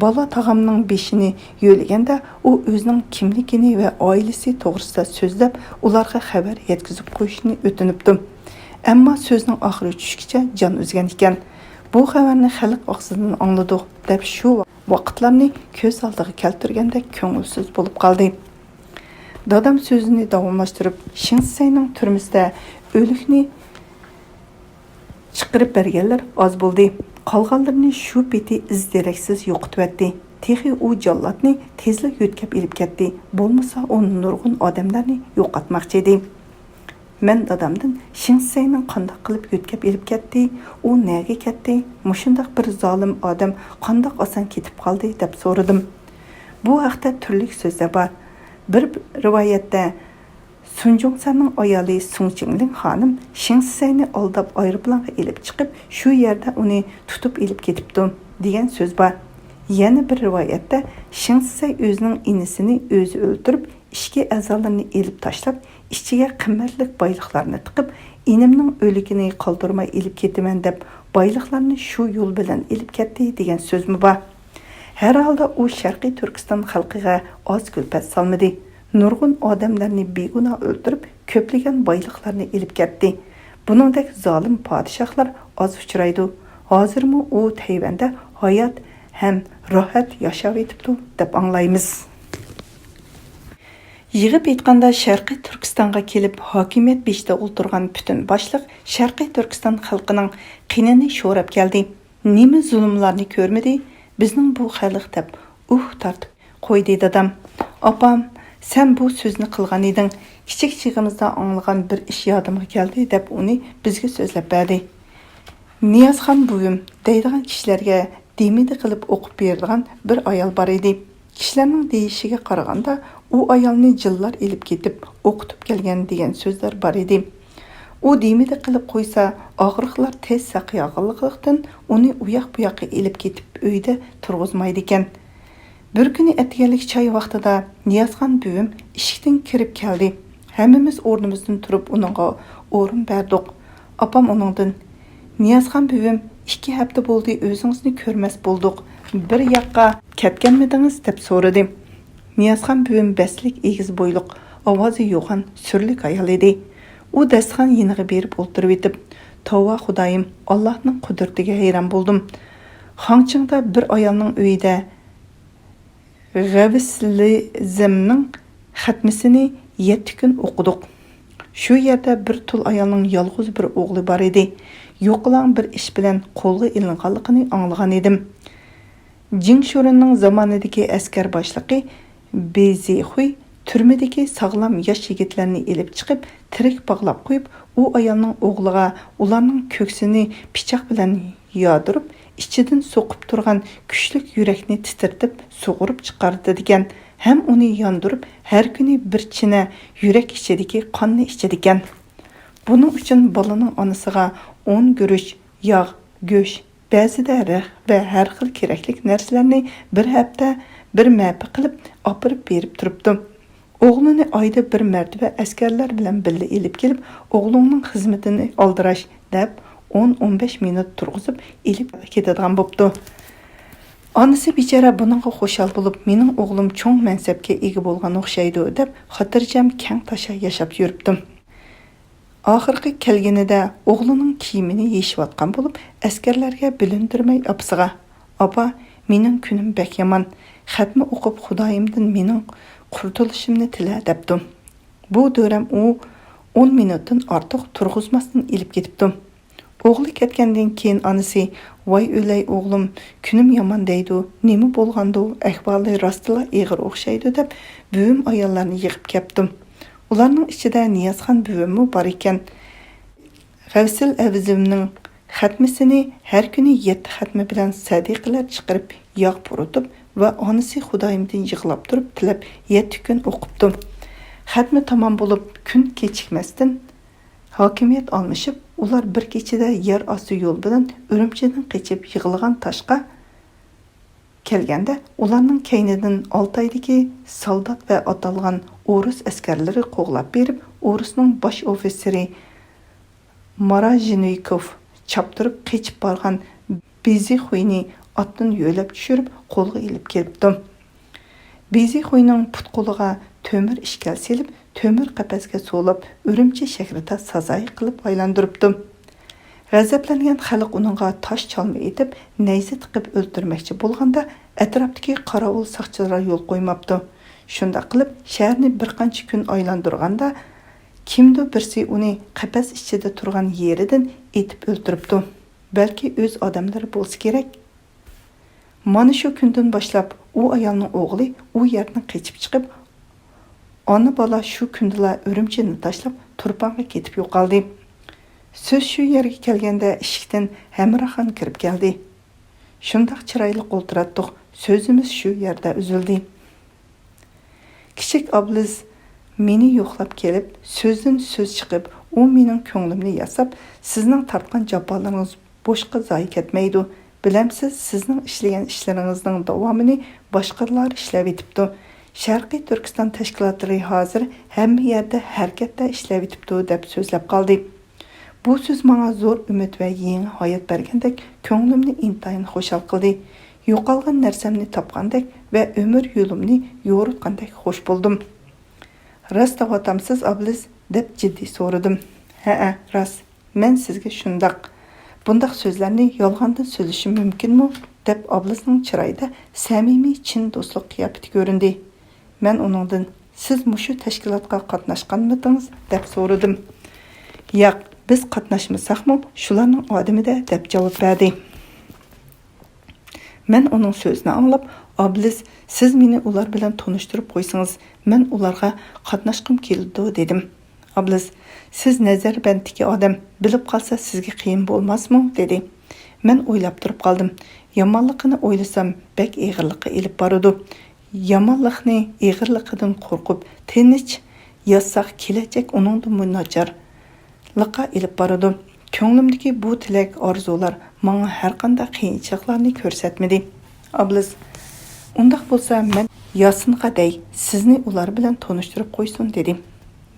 بالا تاغامنىڭ بېشىنى يۆلىگەندە، ئۇ ئۆزىنىڭ كىملىكىنى ۋە ئائىلىسى توغرىسىدا سۆزلەپ، ئۇلارغا خەۋەر يەتكۈزۈپ قويۇشنى ئۆتۈنۈپتۇ. ئەمما سۆزنىڭ ئاخىرى چۈشكىچە جان ئۈزگەن ئىكەن. بۇ خەۋەرنى خەلق ئاغزىدىن ئاڭلىدۇق، دەپ شۇ ۋاقىتلارنى كۆز ئالدىغا كەلتۈرگەندەك كۆڭۈلسىز بولۇپ قالدى. دادام سۆزىنى داۋاملاشتۇرۇپ، شىڭسىسەينىڭ تۈرمىسىدە ئۆلۈكنى چىقىرىپ بەرگەنلەر ئاز بولدى. قالغانلىرىنى شۇ پېتى ئىز-دېرەكسىز يوقىتىۋەتتى. تېخى ئۇ جاللاتنى تېزلا يۆتكەپ ئېلىپ كەتتى، بولمىسا ئۇ نۇرغۇن ئادەملەرنى يوقاتماقچى ئىدى. مەن دادامدىن شىڭسىسەينىڭ قانداق قىلىپ يۆتكەپ ئېلىپ كەتتى، ئۇ نەگە كەتتى، مۇشۇنداق بىر زالىم ئادەم قانداق ئاسان كېتىپ قالدى، دەپ سورىدىم. بۇ ھەقتە تۈرلۈك سۆزلەر بار. بىر رىۋايەتتە، سۇن جۇڭسەننىڭ ئايالى سۇڭ چىڭلىڭ خانىم شىڭسىسەينى ئالداپ ئايروپىلانغا ئېلىپ چىقىپ، شۇ يەردە ئۇنى تۇتۇپ ئېلىپ كېتىپتۇ، دېگەن سۆز بار. يەنە بىر رىۋايەتتە، شىڭسىسەي ئۆزىنىڭ ئىنىسىنى ئۆزى ئۆلتۈرۈپ، ئىچكى ئەزالىرىنى ئېلىپ تاشلاپ، ئىچىگە قىممەتلىك بايلىقلارنى تىقىپ، ئىنىمنىڭ ئۆلۈكىنى قالدۇرماي ئېلىپ كېتىمەن دەپ، بايلىقلارنى شۇ يول بىلەن ئېلىپ كەتتى، دېگەن سۆزمۇ بار. ھەر ھالدا ئۇ شەرقىي تۈركىستان خەلقىگە ئاز كۈلپەت سالمىدى. نۇرغۇن ئادەملەرنى بىگۇناھ ئۆلتۈرۈپ، كۆپلىگەن بايلىقلارنى ئېلىپ كەتتى. بۇنىڭدەك زالىم پادىشاھلار ئاز ئۇچرايدۇ. ھازىرمۇ ئۇ تەيۋەندە ھايات ھەم راھەت ياشاۋېتىپتۇ، دەپ ئاڭلايمىز. يىغىپ ئېيتقاندا، شەرقىي تۈركىستانغا كېلىپ ھاكىمىيەت بېشىدا ئولتۇرغان پۈتۈن باشلىق شەرقىي تۈركىستان خەلقىنىڭ قېنىنى شوراپ كەلدى. نېمە زۇلۇملارنى كۆرمىدى بىزنىڭ بۇ خەلق، دەپ ئۇھ تارتىپ قويدى دادام. ئاپام، سەن بۇ سۆزنى قىلغان ئىدىڭ. كىچىك چېغىمىزدا ئاڭلىغان بىر ئىش يادىمغا كەلدى، دەپ ئۇنى بىزگە سۆزلەپ بەردى. نىيازخان بۈۋىم دەيدىغان كىشىلەرگە دېمىدى قىلىپ ئوقۇپ بېرىدىغان بىر ئايال بار ئىدى. كىشىلەرنىڭ دېيىشىگە قارىغاندا، ئۇ ئايالنى جىنلار ئېلىپ كېتىپ ئوقۇتۇپ كەلگەن دېگەن سۆزلەر بار ئىدى. ئۇ دېمىدى قىلىپ قويسا، ئاغرىقلار تېز ساقىيالىغانلىقتىن، ئۇنى ئۇياق-بۇياققا ئېلىپ كېتىپ ئۆيدە تۇرغۇزمايدىكەن. بىر كۈنى ئەتىگەنلىك چاي ۋاقتىدا نىيازخان بۈۋىم ئىشىكتىن كىرىپ كەلدى. ھەممىمىز ئورنىمىزدىن تۇرۇپ ئۇنىڭغا ئورۇن بەردۇق. ئاپام ئۇنىڭدىن، نىيازخان بۈۋىم، ئىككى ھەپتە بولدى ئۆزىڭىزنى كۆرمەس بولدۇق. بىر ياققا كەتكەنمىدىڭىز؟ دەپ سورىدى. نىيازخان بۈۋىم بەستلىك، ئېگىز بويلۇق، ئاۋازى يوغان، سۈرلۈك ئايال ئىدى. ئۇ دەستىخان يېنىغا بېرىپ ئولتۇرۇۋېتىپ، توۋا خۇدايىم، ئاللاھنىڭ قۇدرىتىگە ھەيران بولدۇم. خاڭچىڭدا بىر ئايالنىڭ ئۆيىدە غەۋسلىزمنىڭ خەتمىسىنى يەتتە كۈن ئوقۇدۇق. شۇ يەردە بىر تۇل ئايالنىڭ يالغۇز بىر ئوغلى بار ئىدى. يوقىلاڭ بىر ئىش بىلەن قولغا ئېلىنغانلىقىنى ئاڭلىغان ئىدىم. جىڭ شورېننىڭ زامانىدىكى ئەسكەر باشلىقى بېزىخۇي تۈرمىدىكى ساغلام ياش يىگىتلەرنى ئېلىپ چىقىپ، تىرىك باغلاپ قويۇپ، ئۇ ئايالنىڭ ئوغلىغا ئۇلارنىڭ كۆكسىنى پىچاق بىلەن يادۇرۇپ، ئىچىدىن سوقۇپ تۇرغان كۈچلۈك يۈرەكنى تىترىتىپ، سۇغۇرۇپ چىقارىدىكەن ھەم ئۇنى ياندۇرۇپ، ھەر كۈنى بىر چىنە يۈرەك ئىچىدىكى قاننى ئىچىدىكەن. بۇنىڭ ئۈچۈن بالىنىڭ ئانىسىغا ئۇن، گۈرۈچ، ياغ، گۆش، بەزىدە رەخت ۋە ھەر خىل كېرەكلىك نەرسىلەرنى بىر ھەپتە بىر مەپە قىلىپ ئاپىرىپ بېرىپ تۇرۇپتۇ. ئوغلىنى ئايدا بىر مەرتىۋە ئەسكەرلەر بىلەن بىللە ئېلىپ كېلىپ، ئوغلۇڭنىڭ خىزمىتىنى ئالدىراش، دەپ، ئون، ئون بەش مىنۇت تۇرغۇزۇپ ئېلىپ كېتىدىغان بوپتۇ. ئانىسى بىچارە بۇنىڭغا خۇشال بولۇپ، مېنىڭ ئوغلۇم چوڭ مەنسەپكە ئىگە بولغان ئوخشايدۇ، دەپ، خاتىرجەم، كەڭ تاشا ياشاپ يۈرۈپتۇ. ئاخىرقى كەلگىنىدە ئوغلىنىڭ كىيىمىنى يېشىۋاتقان بولۇپ، ئەسكەرلەرگە بىلىندۈرمەي ئاپىسىغا، «ئاپا، مېنىڭ كۈنۈم بەك يامان. خەتمە ئوقۇپ، خۇدايىمدىن مېنىڭ قۇتۇلۇشۇمنى تىلە» دەپتۇ. بۇ دۆرەم ئۇ ئون مىنۇتتىن ئارتۇق تۇرغۇزماستىن ئېلىپ كېتىپتۇ. ئوغلى كەتكەندىن كېيىن ئانىسى، «ۋاي ئۆلەي ئوغلۇم، كۈنۈم يامان دەيدۇ، نېمە بولغاندۇ، ئەھۋالى راستلا ئېغىر ئوخشايدۇ» دەپ، بۈۋىم ئاياللارنى يىغىپ كەپتۇ. ئۇلارنىڭ ئىچىدە نىيازخان بۈۋىممۇ بار ئىكەن. غەۋسىل ئەۋزىمنىڭ خەتمىسىنى ھەر كۈنى يەتتە خەتمە بىلەن سەدىقىلەر چىقىرىپ، ياغ پۇرىتىپ ۋە ئانىسى خۇدايىمدىن يىغلاپ تۇرۇپ تىلەپ، يەتتە كۈن ئوقۇپتۇ. خەتمە تامام بولۇپ، كۈن كېچىكمەستىن، ھاكىمىيەت ئالمىشىپ، ئۇلار بىر كېچىدە يەر ئاستى يول بىلەن ئۈرۈمچىدىن قېچىپ يىغىلغان تاشقا كەلگەندە، ئۇلارنىڭ كەينىدىن ئالتايدىكى سالدات ۋە ئاتالغان ئورۇس ئەسكەرلىرى قوغلاپ بېرىپ، ئورۇسنىڭ باش ئوفىتسېرى ماراژېنكوف چاپتۇرۇپ قېچىپ بارغان بىزىخۇينى ئاتتىن يۆلەپ چۈشۈرۈپ، قولغا ئېلىپ كېلىپتۇ. بىزىخۇينىڭ پۇت-قولىغا تۆمۈر ئىشكەل سېلىپ، تۆمۈر قەپەسكە سولاپ، ئۈرۈمچى شەھىرىدە سازايى قىلىپ ئايلاندۇرۇپتۇ. غەزەپلەنگەن خەلق ئۇنىڭغا تاش چالما ئېتىپ، نەيزە تىقىپ ئۆلتۈرمەكچى بولغاندا، ئەتراپتىكى قاراۋۇل ساقچىلار يول قويماپتۇ. شۇنداق قىلىپ، شەھەرنى بىر قانچە كۈن ئايلاندۇرغاندا، كىمدۇ بىرسى ئۇنى قەپەس ئىچىدە تۇرغان يېرىدىن ئېتىپ ئۆلتۈرۈپتۇ. بەلكى ئۆز ئادەملىرى بولسا كېرەك. مانا شۇ كۈندىن باشلاپ ئۇ ئايالنىڭ ئوغلى ئۇ يەردىن قېچىپ چىقىپ، ئانا-بالا شۇ كۈندىلا ئۈرۈمچىنى تاشلاپ، تۇرپانغا كېتىپ يوقالدى. سۆز شۇ يەرگە كەلگەندە، ئىشىكتىن ھەمراخان كىرىپ كەلدى. شۇنداق چىرايلىق ئولتۇراتتۇق، سۆزىمىز شۇ يەردە ئۈزۈلدى. كىچىك ئابلىز مېنى يوقلاپ كېلىپ، سۆزدىن سۆز چىقىپ، ئۇ مېنىڭ كۆڭلۈمنى ياساپ، سىزنىڭ تارتقان جاپالىرىڭىز بوشقا زايە كەتمەيدۇ. بىلەمسىز، سىزنىڭ ئىشلىگەن ئىشلىرىڭىزنىڭ داۋامىنى باشقىلار ئىشلەۋېتىپتۇ. شەرقىي تۈركىستان تەشكىلاتلىرى ھازىر ھەممە يەردە ھەرىكەتتە ئىشلەۋېتىپتۇ، دەپ سۆزلەپ قالدى. بۇ سۆز ماڭا زور ئۈمىد ۋە يېڭى ھايات بەرگەندەك، كۆڭلۈمنى ئىنتايىن خۇشال قىلدى. يوقالغان نەرسەمنى تاپقاندەك ۋە ئۆمۈر يولۇمنى يورۇتقاندەك خۇش بولدۇم. «راست دەۋاتامسىز، ئابلىز؟» دەپ جىددىي سورىدىم. «ھەئە، راست. مەن سىزگە شۇنداق، بۇنداق سۆزلەرنى يالغاندىن سۆزلىشىم مۇمكىنمۇ؟» دەپ ئابلىزنىڭ چىرايىدا سەمىمىي، چىن دوستلۇق قىياپىتى كۆرۈندى. مەن ئۇنىڭدىن، «سىز مۇشۇ تەشكىلاتقا قاتناشقانمىدىڭىز؟» دەپ سورىدىم. «ياق، بىز قاتناشمىساقمۇ، شۇلارنىڭ ئادىمى-دە» دەپ جاۋاب بەردى. مەن ئۇنىڭ سۆزىنى ئاڭلاپ، «ئابلىز، سىز مېنى ئۇلار بىلەن تونۇشتۇرۇپ قويسىڭىز، مەن ئۇلارغا قاتناشقۇم كېلىدۇ» دېدىم. ئابلىز، «سىز نەزەربەندتىكى ئادەم، بىلىپ قالسا سىزگە قىيىن بولماسمۇ؟» دېدى. مەن ئويلاپ تۇرۇپ قالدىم. يامانلىقىنى ئويلىسام، بەك ئېغىرلىققا ئېلىپ بارىدۇ. يامانلىقنى ئېغىرلىقىدىن قورقۇپ، تىنچ ياتساق، كېلەچەك ئۇنىڭدىنمۇ ناچارلىققا ئېلىپ بارىدۇ. كۆڭلۈمدىكى بۇ تىلەك، ئارزۇلار ماڭا ھەرقانداق قىيىنچىلىقلارنى كۆرسەتمىدى. ئابلىز، ئۇنداق بولسا، مەن ياسىنغا دەي، سىزنى ئۇلار بىلەن تونۇشتۇرۇپ قويسۇن، دېدى.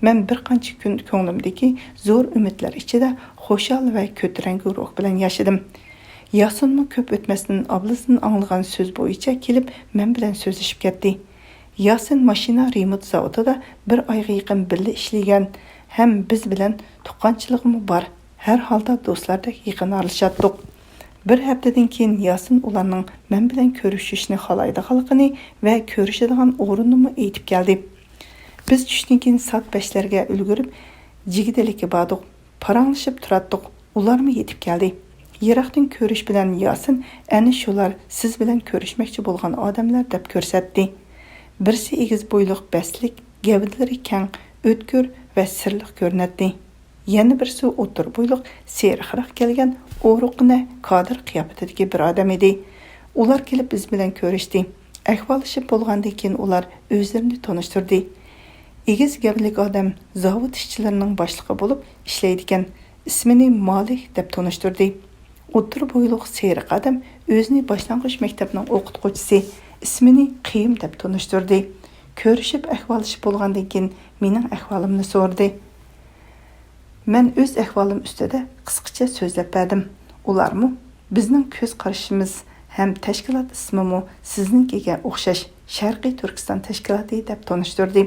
مەن بىر قانچە كۈن كۆڭلۈمدىكى زور ئۈمىدلەر ئىچىدە خۇشال ۋە كۆتۈرەڭگۈ روھ بىلەن ياشىدىم. ياسىنمۇ كۆپ ئۆتمەستىن ئابلىزدىن ئاڭلىغان سۆز بويىچە كېلىپ، مەن بىلەن سۆزلىشىپ كەتتى. ياسىن ماشىنا رېمونت زاۋۇتىدا بىر ئايغا يېقىن بىللە ئىشلىگەن ھەم بىز بىلەن تۇغقانچىلىقىمۇ بار. ھەر ھالدا دوستلاردەك يېقىن ئارىلىشاتتۇق. بىر ھەپتىدىن كېيىن ياسىن ئۇلارنىڭ مەن بىلەن كۆرۈشۈشنى خالايدىغانلىقىنى ۋە كۆرۈشىدىغان ئورۇننىمۇ ئېيتىپ كەلدى. بىز چۈشتىن كېيىن سائەت بەشلەرگە ئۈلگۈرۈپ، جىگدىلىككە باردۇق. پاراڭلىشىپ تۇراتتۇق. ئۇلارمۇ يېتىپ كەلدى. يىراقتىن كۆرۈش بىلەن ياسىن، «ئەنە شۇلار سىز بىلەن كۆرۈشمەكچى بولغان ئادەملەر» دەپ كۆرسەتتى. بىرسى ئېگىز بويلۇق، بەستلىك، گەۋدىلىرى كەڭ، ئۆتكۈر ۋە سىرلىق كۆرۈنەتتى. يەنە بىرسى ئوتتۇرا بويلۇق، سېرىقراق كەلگەن، ئورۇقنە كادىر قىياپىتىدىكى بىر ئادەم ئىدى. ئۇلار كېلىپ بىز بىلەن كۆرۈشتى. ئەھۋاللىشىپ بولغاندىن كېيىن ئۇلار ئۆزلىرىنى تونۇشتۇردى. ئېگىز گەۋدىلىك ئادەم زاۋۇت ئىشچىلىرىنىڭ باشلىقى بولۇپ ئىشلەيدىكەن. ئىسمىنى مالىك دەپ تونۇشتۇردى. ئوتتۇرا بويلۇق سېرىق ئادەم ئۆزىنى باشلانغۇچ مەكتەپنىڭ ئوقۇتقۇچىسى، ئىسمىنى قىيىم دەپ تونۇشتۇردى. كۆرۈشۈپ ئەھۋاللىشىپ بولغاندىن كېيىن مېنىڭ ئەھۋالىمنى سورىدى. مەن ئۆز ئەھۋالىم ئۈستىدە قىسقىچە سۆزلەپ بەردىم. ئۇلارمۇ، «بىزنىڭ كۆز قارىشىمىز ھەم تەشكىلات ئىسمىمۇ سىزنىڭكىگە ئوخشاش، شەرقىي تۈركىستان تەشكىلاتى» دەپ تونۇشتۇردى.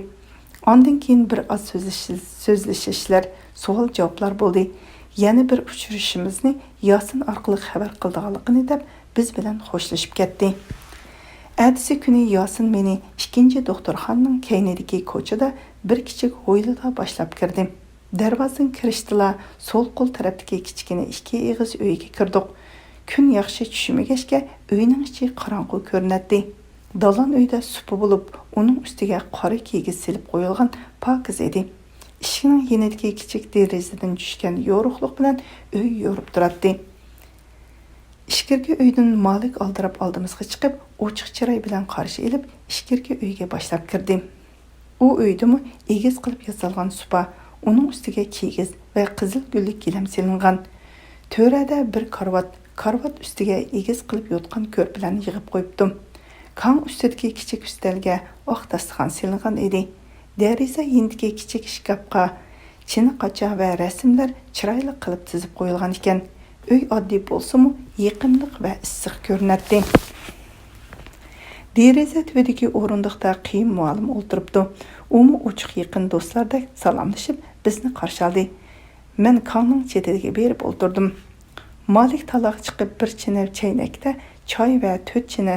ئاندىن كېيىن بىر ئاز سۆزلىشىش-، سۆزلىشىشلەر سوئال-جاۋابلار بولدى. يەنە بىر ئۇچرىشىشىمىزنى ياسىن ئارقىلىق خەۋەر قىلىدىغانلىقىنى دەپ، بىز بىلەن خوشلىشىپ كەتتى. ئەتىسى كۈنى ياسىن مېنى ئىككىنچى دوختۇرخانىنىڭ كەينىدىكى كوچىدا بىر كىچىك ھويلىدا باشلاپ كىردى. دەرۋازىدىن كىرىشتىلا سول قول تەرەپتىكى كىچىككىنە ئىككى ئېغىز ئۆيگە كىردۇق. كۈن ياخشى چۈشمىگەچكە، ئۆينىڭ ئىچى قاراڭغۇ كۆرۈنەتتى. دالان ئۆيدە سۇپا بولۇپ، ئۇنىڭ ئۈستىگە قارا كىگىز سېلىپ قويۇلغان پاكىز ئىدى. ئىشىكنىڭ يېنىدىكى كىچىك دېرىزىدىن چۈشكەن يورۇقلۇق بىلەن ئۆي يورۇپ تۇراتتى. ئىچكىرىكى ئۆيدىن مالىك ئالدىراپ ئالدىمىزغا چىقىپ، ئوچۇق چىراي بىلەن قارشى ئېلىپ، ئىچكىرىكى ئۆيگە باشلاپ كىردى. ئۇ ئۆيدىمۇ ئېگىز قىلىپ ياسالغان سۇپا، ئۇنىڭ ئۈستىگە كىگىز ۋە قىزىل گۈللۈك گىلەم سېلىنغان. تۆرەدە بىر كارىۋات، كارىۋات ئۈستىگە ئېگىز قىلىپ يوتقان كۆرپىلەرنى يىغىپ قويۇپتۇ. كاڭ ئۈستىدىكى كىچىك ئۈستەلگە ئاق داستىخان سېلىنغان ئىدى. دېرىزە يېنىدىكى كىچىك ئىشكاپقا چىنە قاچا ۋە رەسىملەر چىرايلىق قىلىپ تىزىپ قويۇلغان ئىكەن. ئۆي ئاددىي بولسىمۇ، يېقىملىق ۋە ئىسسىق كۆرۈنەتتى. دېرىزە تۈۋىدىكى ئورۇندۇقتا قېيۇم مۇئەللىم ئولتۇرۇپتۇ. ئۇمۇ ئوچۇق يېقىن دوستلاردەك سالاملىشىپ، بىزنى قارشى ئالدى. مەن كاڭنىڭ چېتىدىگە بېرىپ ئولتۇردۇم. مالىك تالاغا چىقىپ، بىر چىنە چەينەكتە چاي ۋە تۆت چىنە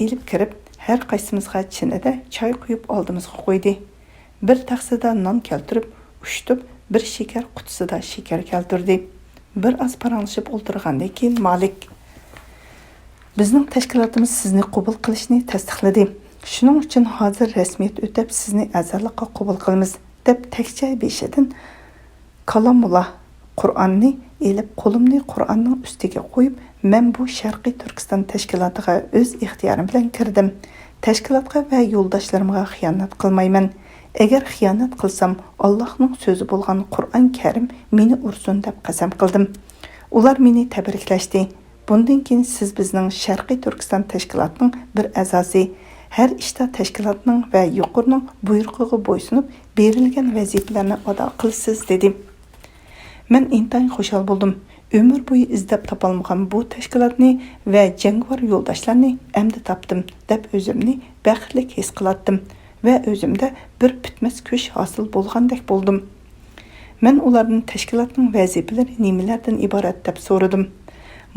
ئېلىپ كىرىپ، ھەر قايسىمىزغا چىنىدە چاي قۇيۇپ ئالدىمىزغا قويدى. بىر تەخسىدە نان كەلتۈرۈپ، ئۇشتۇپ، بىر شېكەر قۇتىسىدا شېكەر كەلتۈردى. بىر ئاز پاراڭلىشىپ ئولتۇرغاندىن كېيىن مالىك، بىزنىڭ تەشكىلاتىمىز سىزنى قوبۇل قىلىشنى تەستىقلىدى. شۇنىڭ ئۈچۈن ھازىر رەسمىيەت ئۆتەپ، سىزنى ئەزالىققا قوبۇل قىلىمىز، دەپ تەكچە بېشىدىن كالامۇللا قۇرئاننى ئېلىپ، قولۇمنى قۇرئاننىڭ ئۈستىگە قويۇپ، مەن بۇ شەرقىي تۈركىستان تەشكىلاتىغا ئۆز ئىختىيارىم بىلەن كىردىم. تەشكىلاتقا ۋە يولداشلىرىمغا خىيانەت قىلمايمەن. ئەگەر خىيانەت قىلسام، ئاللاھنىڭ سۆزى بولغان قۇرئان كەرىم مېنى ئۇرسۇن، دەپ قەسەم قىلدىم. ئۇلار مېنى تەبرىكلەشتى. بۇندىن كېيىن سىز بىزنىڭ شەرقىي تۈركىستان تەشكىلاتىنىڭ بىر ئەزاسى، ھەر ئىشتا تەشكىلاتنىڭ ۋە يۇقىرىنىڭ بۇيرۇقىغا بويسۇنۇپ، بېرىلگەن ۋەزىپىلەرنى ئادا قىلىسىز، دېدى. مەن ئىنتايىن خۇشال بولدۇم. ئۆمۈر بويى ئىزدەپ تاپالمىغان بۇ تەشكىلاتنى ۋە جەڭگىۋار يولداشلارنى ئەمدى تاپتىم، دەپ ئۆزۈمنى بەختلىك ھېس قىلاتتىم ۋە ئۆزۈمدە بىر پۈتمەس كۈچ ھاسىل بولغاندەك بولدۇم. مەن ئۇلاردىن تەشكىلاتنىڭ ۋەزىپىلىرى نېمىلەردىن ئىبارەت دەپ سورىدىم.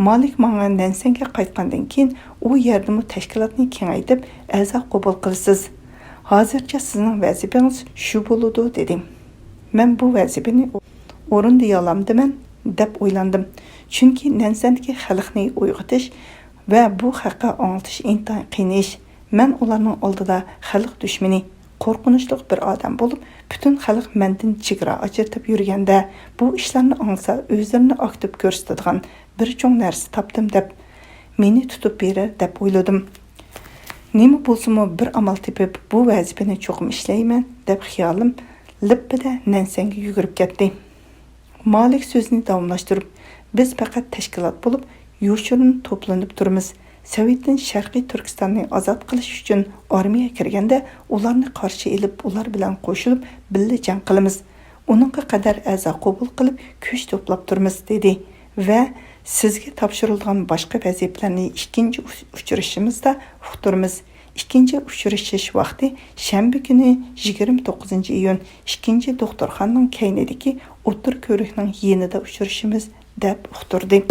مالىك ماڭا نەنسەنگە قايتقاندىن كېيىن، ئۇ يەردىمۇ تەشكىلاتنى كېڭەيتىپ، ئەزا قوبۇل قىلىسىز. ھازىرچە سىزنىڭ ۋەزىپىڭىز شۇ بولىدۇ، دېدى. مەن بۇ ۋەزىپىنى ئورۇندىيالامدىمەن دەپ ئويلاندىم. چۈنكى نەنسەندىكى خەلقنى ئويغىتىش ۋە بۇ خەققە ئاڭلىتىش ئىنتايىن قىيىن ئىش. مەن ئۇلارنىڭ ئالدىدا خەلق دۈشمىنى، قورقۇنچلۇق بىر ئادەم بولۇپ، پۈتۈن خەلق مەندىن چېگرا ئاجرىتىپ يۈرگەندە، بۇ ئىشلارنى ئاڭلىسا ئۆزلىرىنى ئاكتىپ كۆرسىتىدىغان بىر چوڭ نەرسە تاپتىم دەپ، مېنى تۇتۇپ بېرەر دەپ ئويلىدىم. نېمە بولسىمۇ بىر ئامال تېپىپ، بۇ ۋەزىپىنى چوقۇم ئىشلەيمەن دەپ خىيالىم لىپپىدە نەنسەنگە يۈگۈرۈپ كەتتى. مالىك سۆزىنى داۋاملاشتۇرۇپ، بىز پەقەت تەشكىلات بولۇپ، يوشۇرۇن توپلىنىپ تۇرىمىز. سوۋېتتىن شەرقىي تۈركىستاننى ئازاد قىلىش ئۈچۈن ئارمىيە كىرگەندە، ئۇلارنى قارشى ئېلىپ، ئۇلار بىلەن قوشۇلۇپ، بىللە جەڭ قىلىمىز. ئۇنىڭغا قەدەر ئەزا قوبۇل قىلىپ، كۈچ توپلاپ تۇرىمىز، دېدى ۋە سىزگە تاپشۇرۇلغان باشقا ۋەزىپىلەرنى ئىككىنچى ئۇ-، ئۇچرىشىشىمىزدا ئۇقتۇرىمىز. ئىككىنچى ئۇچرىشىش ۋاقتى شەنبە كۈنى، يىگىرمە توققۇزىنچى ئىيۇن، ئىككىنچى دوختۇرخانىنىڭ كەينىدىكى ئوتتۇرا كۆۋرۈكنىڭ يېنىدا ئۇچرىشىمىز، دەپ ئۇقتۇردى.